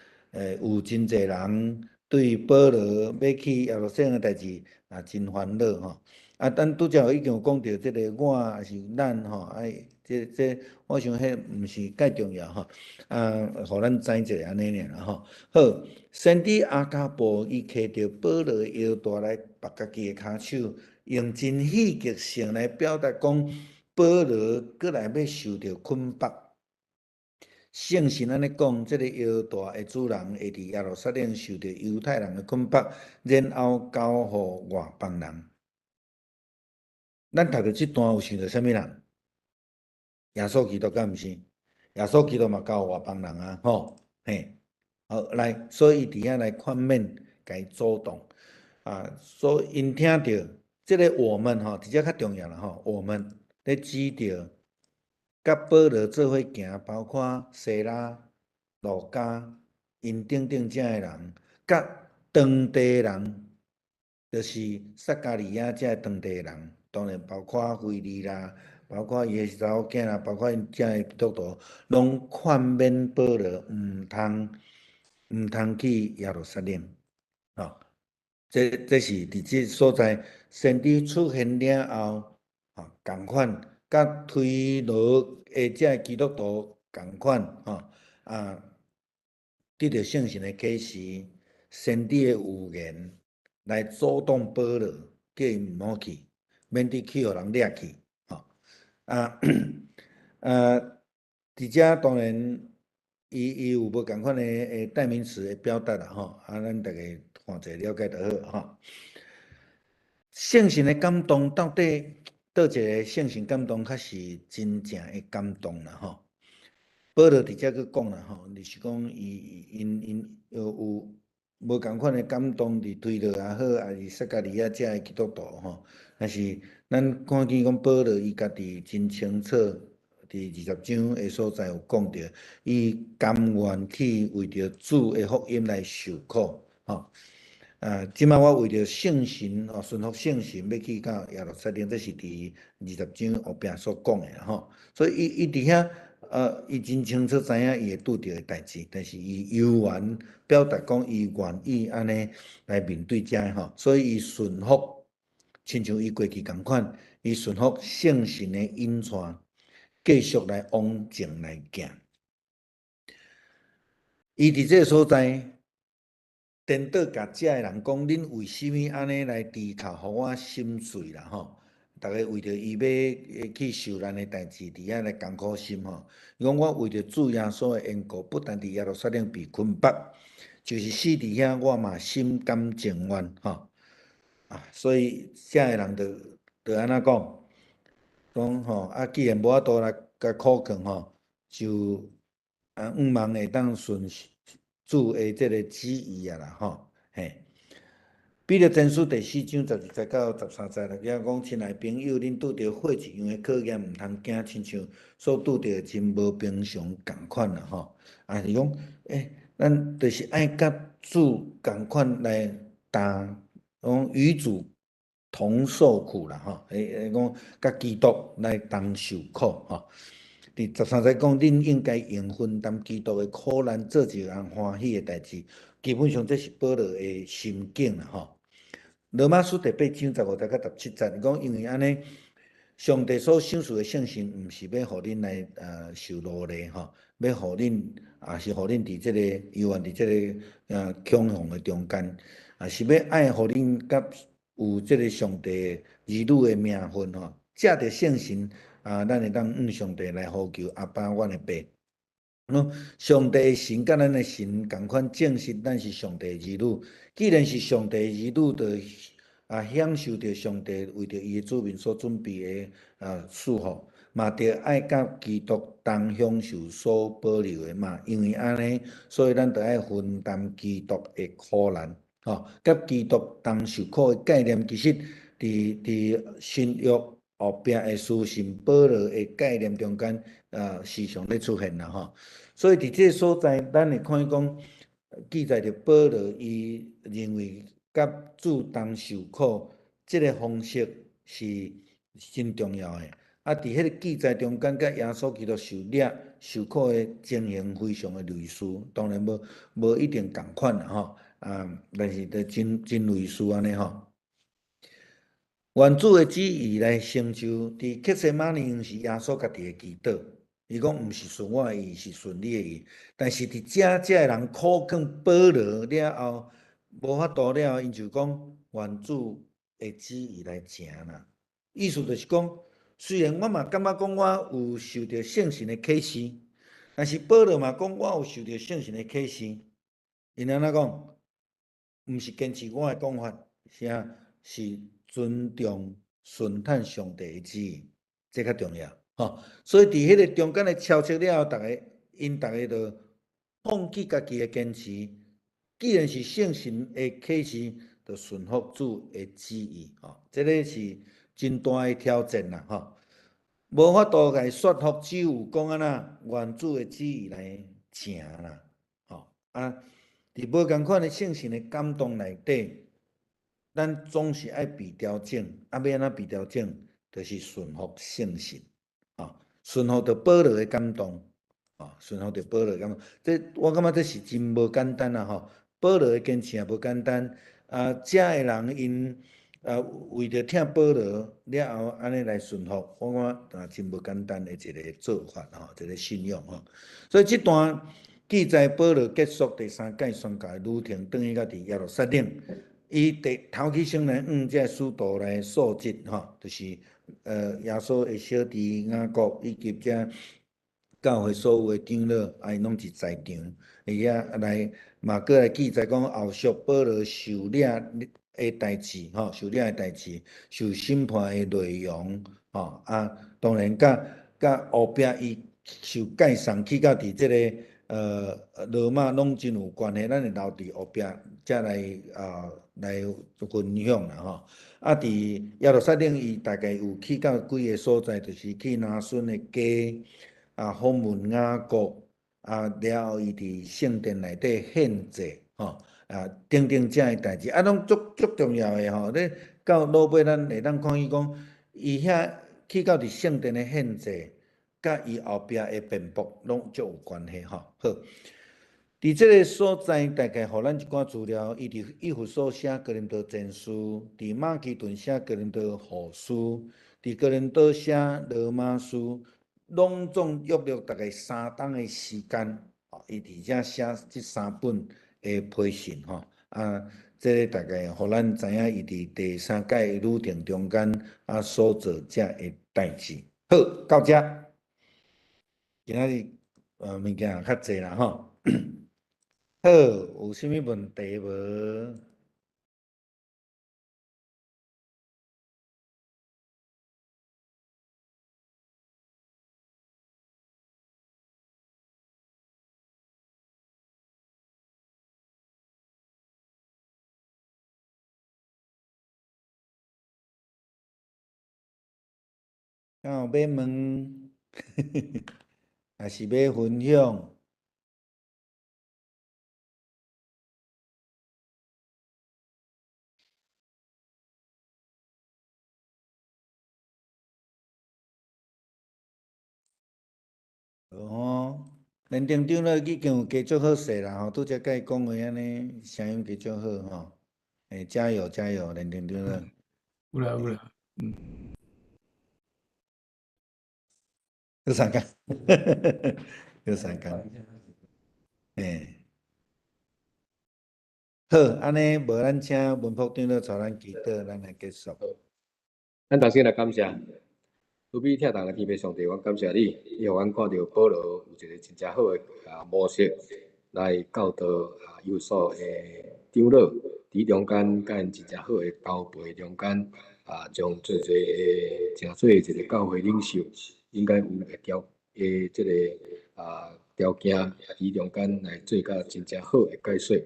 有真濟人對保羅欲去耶路撒冷的代誌啊，真煩惱吼。啊，咱拄才已經有講著這个我抑是咱吼，哎，這我想彼毋是蓋重要吼，啊，予咱知一下按呢爾啦吼。好，先知亞迦布伊揢著保羅的腰帶來縛家己的跤手。用真戲劇性來表達講，保羅閣來欲受著捆縛。聖神按呢講，這个腰帶的主人會佇耶路撒冷受著猶太人的捆縛，然後交予外邦人。咱讀著這段有想著啥物人？耶穌基督敢毋是？耶穌基督嘛交予外邦人啊，吼，嘿，好來，所以伊佇遐來勸勉，共伊阻擋啊，所以𪜶聽著。這个我們吼，佇遮較重要啦吼。我們咧指著佮保羅做伙行，包括西拉、路加，𪜶等等遮的人，佮當地人，就是撒迦利亞遮當地人，當然包括腓利啦，包括伊的查某囝啦，包括𪜶遮的基督徒，攏勸勉保羅毋通毋通去耶路撒冷，吼。這是佇這所在先知出現了後，吼，仝款，佮推羅的這基督徒仝款，吼，啊，得著聖神的啟示，先知的預言來阻擋保羅，叫伊毋好去，免得去予人掠去，吼，啊，啊，佇遮當然，伊有無仝款的代名詞的表達啦，吼，啊，咱逐家看者了解就好，吼。聖神的感動到底佗一个聖神感動較是真正的感動啦，吼。保羅佇遮閣講啦，吼，就是講伊𪜶𪜶有無仝款的感動，佇推羅也好，抑是撒迦利亞遮的基督徒吼。但是咱看見講保羅伊家己真清楚，佇20章的所在有講著，伊甘願去為著主的福音來受苦，吼。啊，這擺我為著聖神吼，順服聖神，欲去到耶路撒冷，這是佇20章後壁所講的啦，吼。所以伊佇遐，伊真清楚知影伊會拄著的代誌，但是伊猶原表達講伊願意按呢來面對這个吼，所以伊順服，親像伊過去仝款，伊順服聖神的引帶，繼續來往前來行。伊佇這个所在。顛倒共遮的人講，恁為啥物按呢來低頭，予我心碎啦吼？逐家為著伊欲去受難的代誌，佇遐來艱苦心吼。伊講我為著主耶穌的緣故，不但佇耶路撒冷被捆綁，就是死佇遐，我嘛心甘情願吼。啊，所以遮的人就按怎講？講吼啊，既然無法度來共苦扛吼，就啊，向望會當順主的這个旨意啊啦吼，嘿。彼得前書第四章12節到13節啦，伊講親愛朋友，恁拄著火一樣的考驗，毋通驚，親像所拄著真無平常仝款啦吼。啊是講，欸，咱就是愛佮主仝款來擔，講與主同受苦啦吼。欸，講佮基督來同受苦吼。佇13節講，恁應該用分擔基督的苦難，做一項歡喜的代誌。基本上這是保羅的心境啦吼。羅馬書第八章15節到17節，伊講因為按呢，上帝所賞賜的聖神，毋是欲予恁來受奴隸吼，欲予恁，也是予恁佇這个猶原佇這个恐慌的中間，啊是欲愛予恁佮有這个上帝兒女的名分吼。藉著聖神啊，咱會當向上帝來呼求阿爸，阮的爸。上帝的神佮咱的神仝款，證實咱是上帝兒女。既然是上帝兒女，就啊享受著上帝為著伊的子民所準備的啊祝福，嘛著愛佮基督同享受所保留的嘛。因為按呢，所以咱著愛分擔基督的苦難，吼，佮基督同受苦的概念，其實佇新約後壁的書信保羅的概念中間，時常咧出現啦吼。所以佇這个所在，咱會看見講記載著保羅伊認為佮主同受苦這个方式是真重要的。啊，佇彼个記載中間，佮耶穌基督受掠受苦的情形非常的類似，當然無一定仝款啦吼，啊，但是都真真類似按呢吼。願主的旨意來成就，佇客西馬尼園是耶穌家己的祈禱。伊講毋是順我的意，是順你的意。但是佇遮遮的人苦勸保羅了後，無法度了後，𪜶就講願主的旨意來成啦。意思就是講，雖然我嘛感覺講我有受著聖神的啟示，但是保羅嘛講我有受著聖神的啟示。𪜶按怎講？毋是堅持我的講法，是啊，是尊重順趁上帝的旨意，這較重要。吼，所以佇彼个中間的超出了後，逐家𪜶逐家就放棄家己的堅持。既然是聖神的啟示，就順服主的旨意。吼，這个是真大的挑戰啦！吼，無法度共伊說服，只有講按怎願主的旨意來成啦。吼啊，佇無仝款的聖神的感動內底，咱總是愛被調整。啊，欲按怎被調整？就是順服聖神。順服著保羅的感動，啊，順服著保羅的感動。這我感覺這是真無簡單啊！吼，保羅的堅持也無簡單。啊，遮的人𪜶啊為著疼保羅了後，按呢來順服，我感覺啊真無簡單的一个做法吼，一个信仰吼。所以這段記載保羅結束第三擺宣教的旅程，轉去到佇耶路撒冷，伊第頭起先來向這使徒來訴質吼，就是耶穌的小弟雅各以及這教會所有的長老，啊，𪜶攏佇在場，伊遐來嘛，閣來記載講後續保羅受掠的代誌，吼，受掠的代誌，受審判的內容，吼，啊，當然佮後壁伊受解送去到佇這个羅馬攏真有關係，咱會留佇後壁才來啊來分享啦，吼。啊，佇耶路撒冷，伊大概有去到幾个所在，就是去拿孫的家，啊，訪問雅各，啊，了後伊佇聖殿內底獻祭，吼，啊，等等遮个代誌，啊，攏足足重要的吼。你到落尾，咱會當看見講，伊遐去到佇聖殿的獻祭，佮伊後壁的辯駁攏足有關係吼。好，佇這个所在，大概予咱一寡資料。伊佇以弗所寫哥林多前書，佇馬其頓寫哥林多後書，佇哥林多寫羅馬書，攏總約略大概3冬的時間，伊佇遮寫這三本的批信吼。啊，這个大概予咱知影伊佇第三擺旅程中間啊所做這个代誌。好，到遮，今仔日物件較濟啦吼。好，有啥物問題無？敢有欲問，抑是欲分享？哦，連登長老已經有加足好勢啦吼，拄才佮伊講話按呢，聲音加足好吼，欸，加油加油，連登長老。有啦有啦，嗯。閣相共，閣相共，欸，好，按呢無咱請文福長老帶咱祈禱，咱來結束。咱頭先來感謝，慈悲疼痛的天父上帝，阮感謝你，你予阮看著保羅有一个真正好的模式來教導以弗所的長老，佇中間佮𪜶真正好的交陪中間將濟濟的誠濟一个教會領袖應該有的條的這个條件，佇中間來做甲真正好的解說。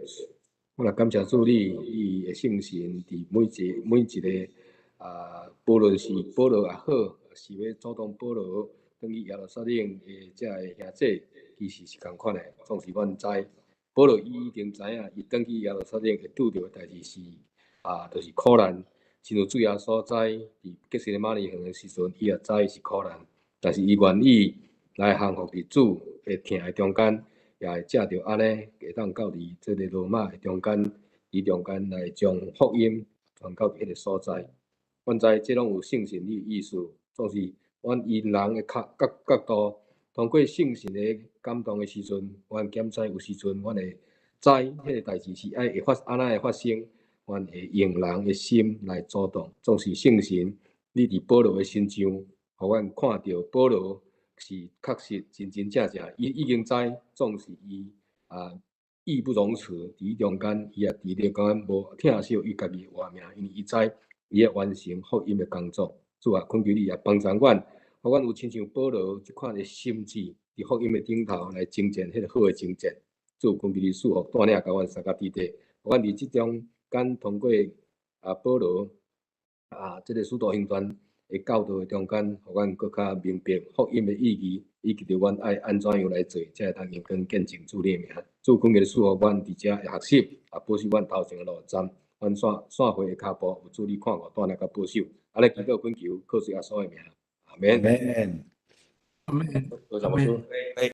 我來感謝主你，伊的聖神佇每一个無論是保羅也好，是欲阻擋保羅轉去耶路撒冷的這个兄弟，其實是仝款的。總是阮知，保羅伊已經知影，伊轉去耶路撒冷會拄著的代誌是就是苦難。親像主耶穌知，佇客西馬尼園的時陣，伊也知是苦難，但是伊願意來降服佇主的疼的中間，也會藉著按呢，會當到佇這个羅馬的中間，佇中間來將福音傳到彼个所在。阮知這攏有聖神的意思，總是阮以人的角度，通過聖神的感動的時陣，阮檢知有時陣，阮會知彼个代誌是愛會發按怎會發生，阮會用人的心來阻擋。總是聖神，你佇保羅的身上，予阮看著保羅是確實真真正正，伊已經知，總是伊義不容辭，佇中間伊也佇咧講無疼惜伊家己的活命，因為伊知伊欲完成福音的工作。主啊，懇求你也幫助阮，予阮有親像保羅這款的心志，佇福音的頂頭來征戰彼个好的征戰。主，懇求你賜福帶領共阮三個弟弟，予阮佇這中間通過保羅這个使徒行傳的教導的中間，予阮閣較明白福音的意義，以及著阮愛按怎樣來做，才會當榮光見證主你的名。主，懇求你賜福阮佇遮的學習，保守阮頭前的路站，阮散會的跤步，有主你看顧，帶領佮保守。按呢祈禱懇求，靠主耶穌的名，阿門。阿門。阿門。多謝牧師。